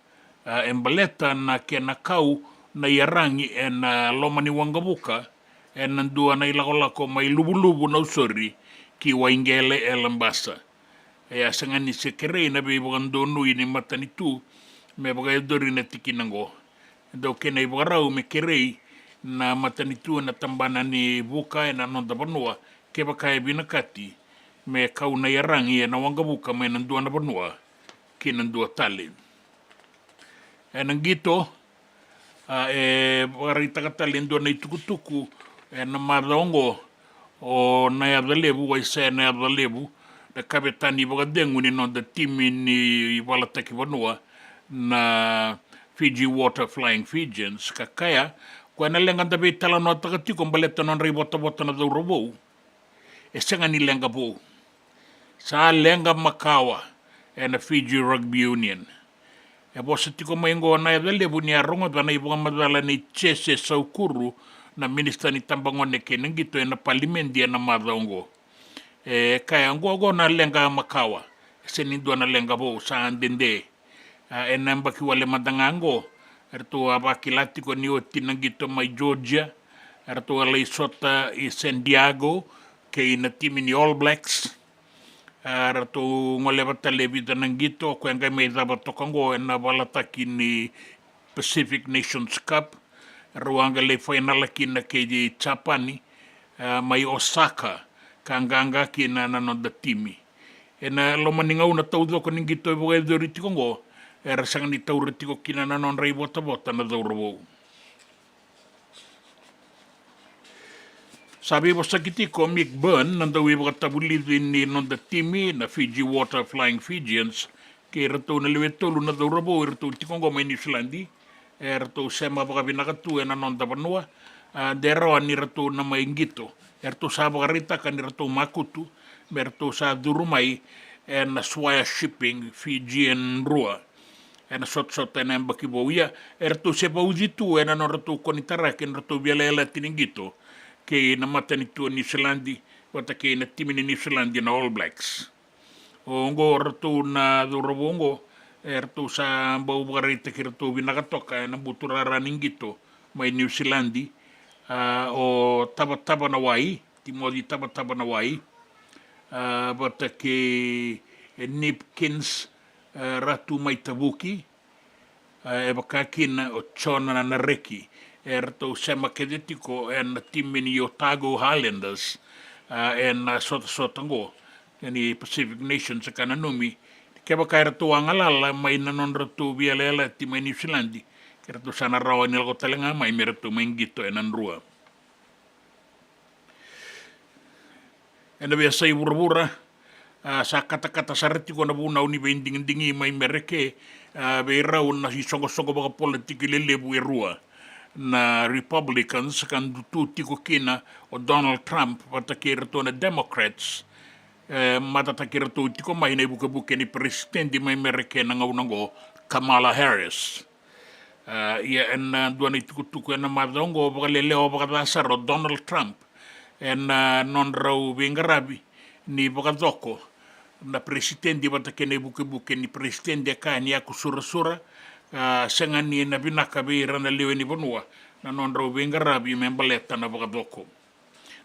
A, e baleta na kena kau na iyaragi ena, a, loma ni waqavuka ena dua na ilakolako mai Luvuluvu, Nausori, ki Waiqele e Labasa. E a sega ni se kerei na veivakadonui ni matanitu me vakayacori na tikina oqo. E dau kena ivakarau me kerei na matanitu ena tabana ni vuka ena noda vanua kevaka e vinakati me kau na iyaragi ena waqavuka mai na dua na vanua ki na dua tale. Ena qito, a, e vakaraitaka tale e dua na itukutuku ena macawa oqo o Nayacalevu, Waisea Nayacalevu, na kavetani vakacegu ni noda timi ni valataki vanua na Fiji Water Flying Fijians, ka kaya o koya na leqa da veitalanoataka tiko baleta nodra ivotavota na cauravou e sega ni leqa vou. Sa leqa makawa ena Fiji Rugby Union. E vosa tiko mai oqo o Nayacalevu ni a rogoca na ivakamacala nei Jese Saukuru, na minisita ni tabagone kei na qito ena palimedi ena macawa oqo. E kaya oqo, oqo na leqa makawa, e sega ni dua na leqa vou, sa dede. A, ena yabaki wale mada ga oqo eratou a vakila tiko ni oti na qito mai Georgia, eratou a lai sota i San Diego kei na timi ni All Blacks. A, ratou goleva tale e vica na qito, o koya qai mai cava toka oqo ena valataki ni Pacific Nations Cup. Rau a qai lai fainala kina kei Japani. a, mai Osaka, ka qaqa kina na noda timi. Ena loma ni gauna taucoko ni qito e vakayacori tiko oqo, era sega ni taura tiko kina na nodra ivotavota na cauravou. Sa veivosaki tiko o Mick Byrne, na dauveivakatavulici ni noda timi na Fiji Water Flying Fijians, kei ratou na lewe tolu na cauravou e ratou tiko oqo mai Niusiladi, e ratou sema vakavinaka tu ena noda vanua, a, de rawa ni ratou na mai qito. E ratou sa vakaraitaka ni ratou makutu me ratou sa curu mai ena Swire Shipping Fijian Drua ena sotasota ena yabaki vou. Ia, e ratou se vauci tu ena nodratou konitaraki na nodratou veiyalayalati ni qito kei na matanitu o Niusiladi vata kei na timi ni Niusiladi na All Blacks. Oqo ratou na cauravou oqo, e ratou sa bau vakaraitaki ratou vinaka toka ena buturara ni qito mai Niusiladi, a, o Tavatava na Wai, Timoci Tavatava na Wai, a, vata kei Nipkins, a, Ratu Mai Tavuki, a, e vaka kina o Jona Nareki. E ratou sema kece tiko ena timi ni Otago Highlanders, a, ena sotasota oqo ni Pacific Nations, ka nanumi kevaka e ratou a galala mai na nodratou veiyalayalati mai Niusiladi, ke ratou sa na rawa ni lako tale ga mai me ratou mai qito ena Drua. Ena veiyasai vuravura, a, sa katakata sara tiko na vunau ni veidigidigi mai Mereke, a, vei rau na isoqosoqo vakapolitiki lelevu e rua. Na Republicans ka tu tiko kina o Donald Trump vata kei ratou na Democrats, e matataki ratou tiko mai na ivukevuke ni peresitedi mai Mereke na gauna oqo, Kamala Harris. A, ia ena dua na itukutuku ena macawa oqo, vakalelewa vakaca sara o Donald Trump ena nodrau veiqaravi ni vakacoko na peresitedi vata kei na ivukevuke ni peresitedi, e kaya ni yaku surasura, a, sega ni na vinaka vei ira na lewe ni vanua na nodrau veiqaravi me baleta na vakacoko.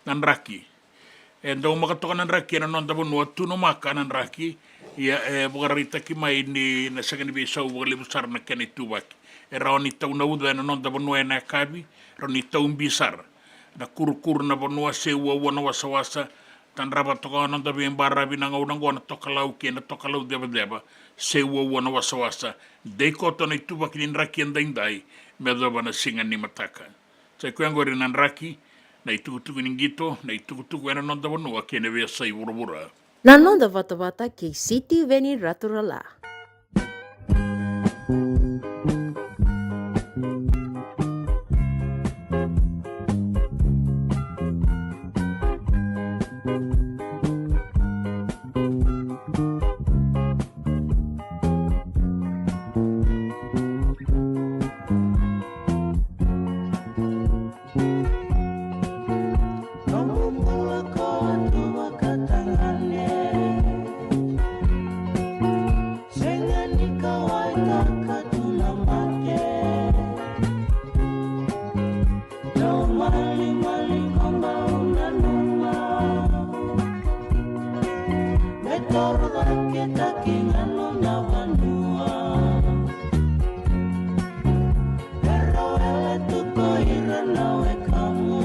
Na draki. E daumaka toka na draki ena noda vanua, tunumaka na draki. Ia e vakaraitaki mai ni na sega ni veisau vakalevu sara na kena ituvaki. E rawa ni tau na uca ena noda vanua ena yakavi, rawa ni tau bi sara. Na kurukuru na vanua, se uaua na wasawasa, tadrava toka na noda veibaravi na gauna oqo na tokalau kei na tokalau cevaceva, se uaua na wasawasa. Dei koto na ituvaki ni draki edaidai me yacova na siga ni mataka. Sa i koya oqori na draki, na itukutuku ni qito, na itukutuku ena noda vanua kei na veiyasai vuravura. Na noda vatavata kei Sitiveni Raturala. Nomu bula ko a tu vakatagane. Sega ni kauwaitaka tu na mate. Dau malimali ko bau nanuma. Me toro cake taki ga nona vanua. Era wele tu ko ira na wekamu.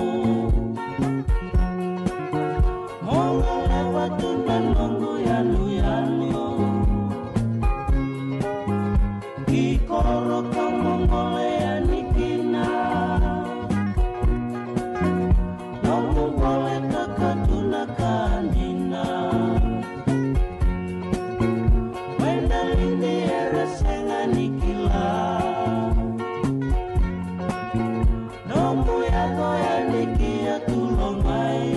Mo goleva tu na noqu yanuyanu. Ki koro ka mo gole yani kina. Noqu gole ka ka tu na ka dina. Mai na lidi era sega ni kila. Nomu yaco yani ki a tulo mai.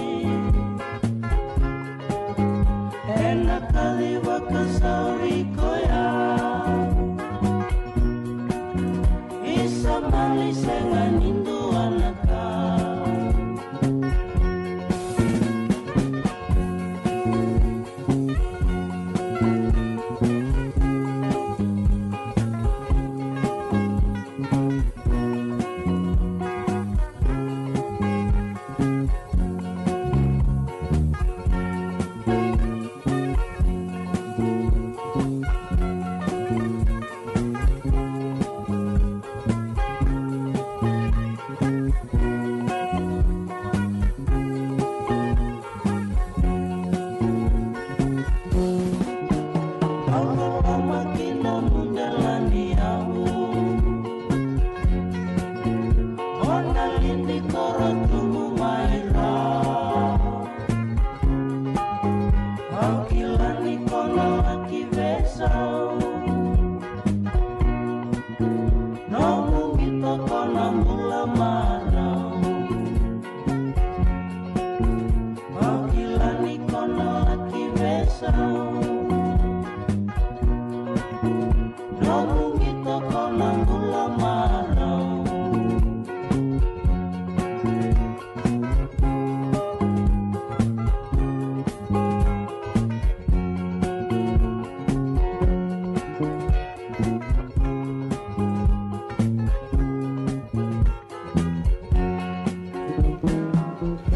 Ena kaci vakasauri koya. Loma ki na mudelani au. O na lidi koro tubu mai ra. Au kila ni ko na laki veisau. Nomu qito ko na bula marau. Au kila ni ko na laki veisau. Nomu qito ko na bula marau.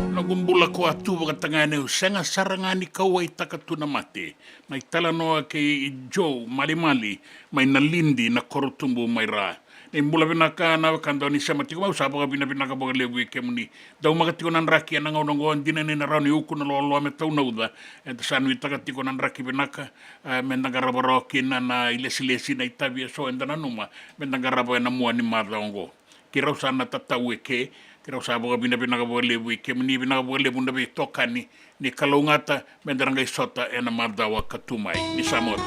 Noqu bula ko a tu vakatagane, au sega sara ga ni kauwaitaka tu na mate. Na italanoa kei Joe Malimali mai na lidi na koro tubu mai ra. Ni bula vinaka na wekada ni sema tiko mai, au sa vakavinavinaka vakalevu i kemuni. Daumaka tiko na draki ena gauna oqo, dina ni na rawa ni uku na loaloa me taunauca. Eda sa nuitaka tiko na draki vinaka, e, meda qarava rawa kina na ilesilesi, na itavi eso eda nanuma meda qarava ena mua ni macawa oqo. Keirau sa na tatau eke, keirau sa vakavinavinaka vakalevu i kemuni, vinaka vakalevu na veitokani, ni kalougata, meda na qai sota ena macawa ka tu mai. Ni sa moce.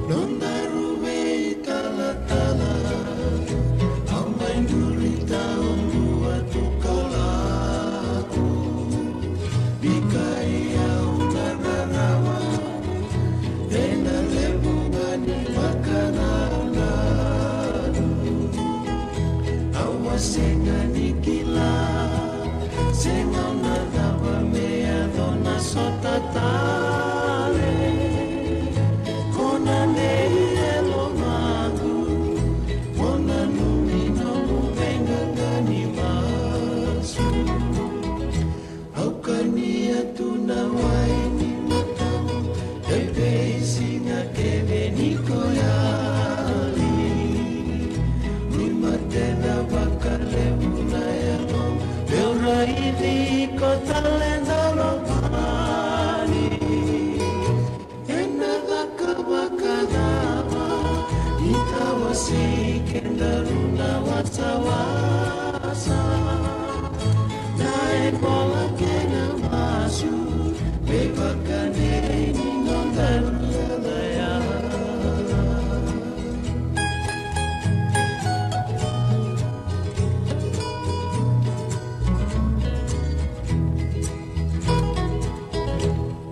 Nodaru veitalatala, au mai duri taudua tu ka lako. Bikai au na rarawa, ena levu ga ni vakanananu. Au a sega ni kila, sega na cava me yaco na sota tale. Ko na dei e lomaqu, ko na nanumi nomu veiqaqa ni masu. Au kania tu na wai ni mataqu, e veisiga kece ni ko yali. Ni matena vakalevu na yalo, meu raici iko tale na lomani. Ena caka vakacava, ni tawasi kedaru na wasawasa. Na ibola kei na masu, me vakadei ni nodaru yalayala.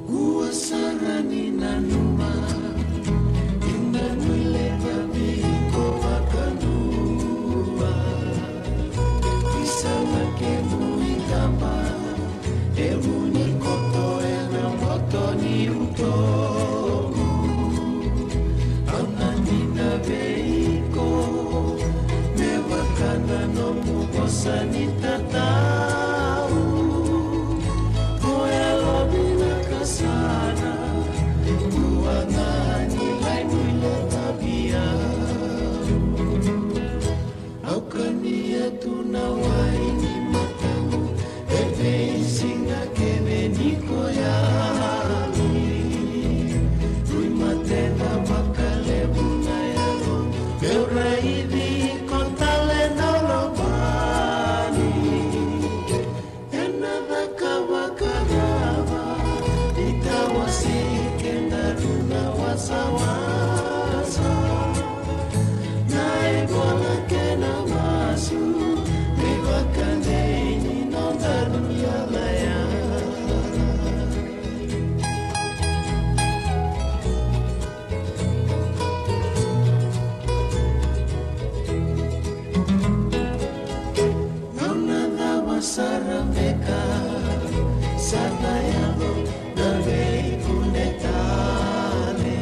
Kua sara ni nanuma, ni na nuileva vei iko vakadua. Isa na kemu itaba, e vu ni koto ena boto ni utoqu. Au na dina vei iko, me vaka na nomu vosa ni tatau. Ko yalovinaka sara, kua ga ni lai nuileva vei au. Au kania tu na wai ni mataqu, e veisiga kece ni ko yali. Rui matena vakalevu na yalo, meu raici iko tale na lomani. Ena caka vakacava, ni tawasi kedaru na wasawasa. Na ibola kei na masu, me vakadei ni nodaru yalayala. Gauna cava sara beka sa na yaco na veikune tale?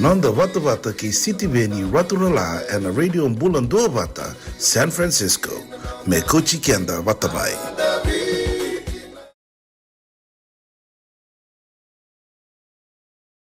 Noda vatavata kei Sitiveni Raturala ena Radio Bula Duavata, San Francisco. Me kauti keda vata mai.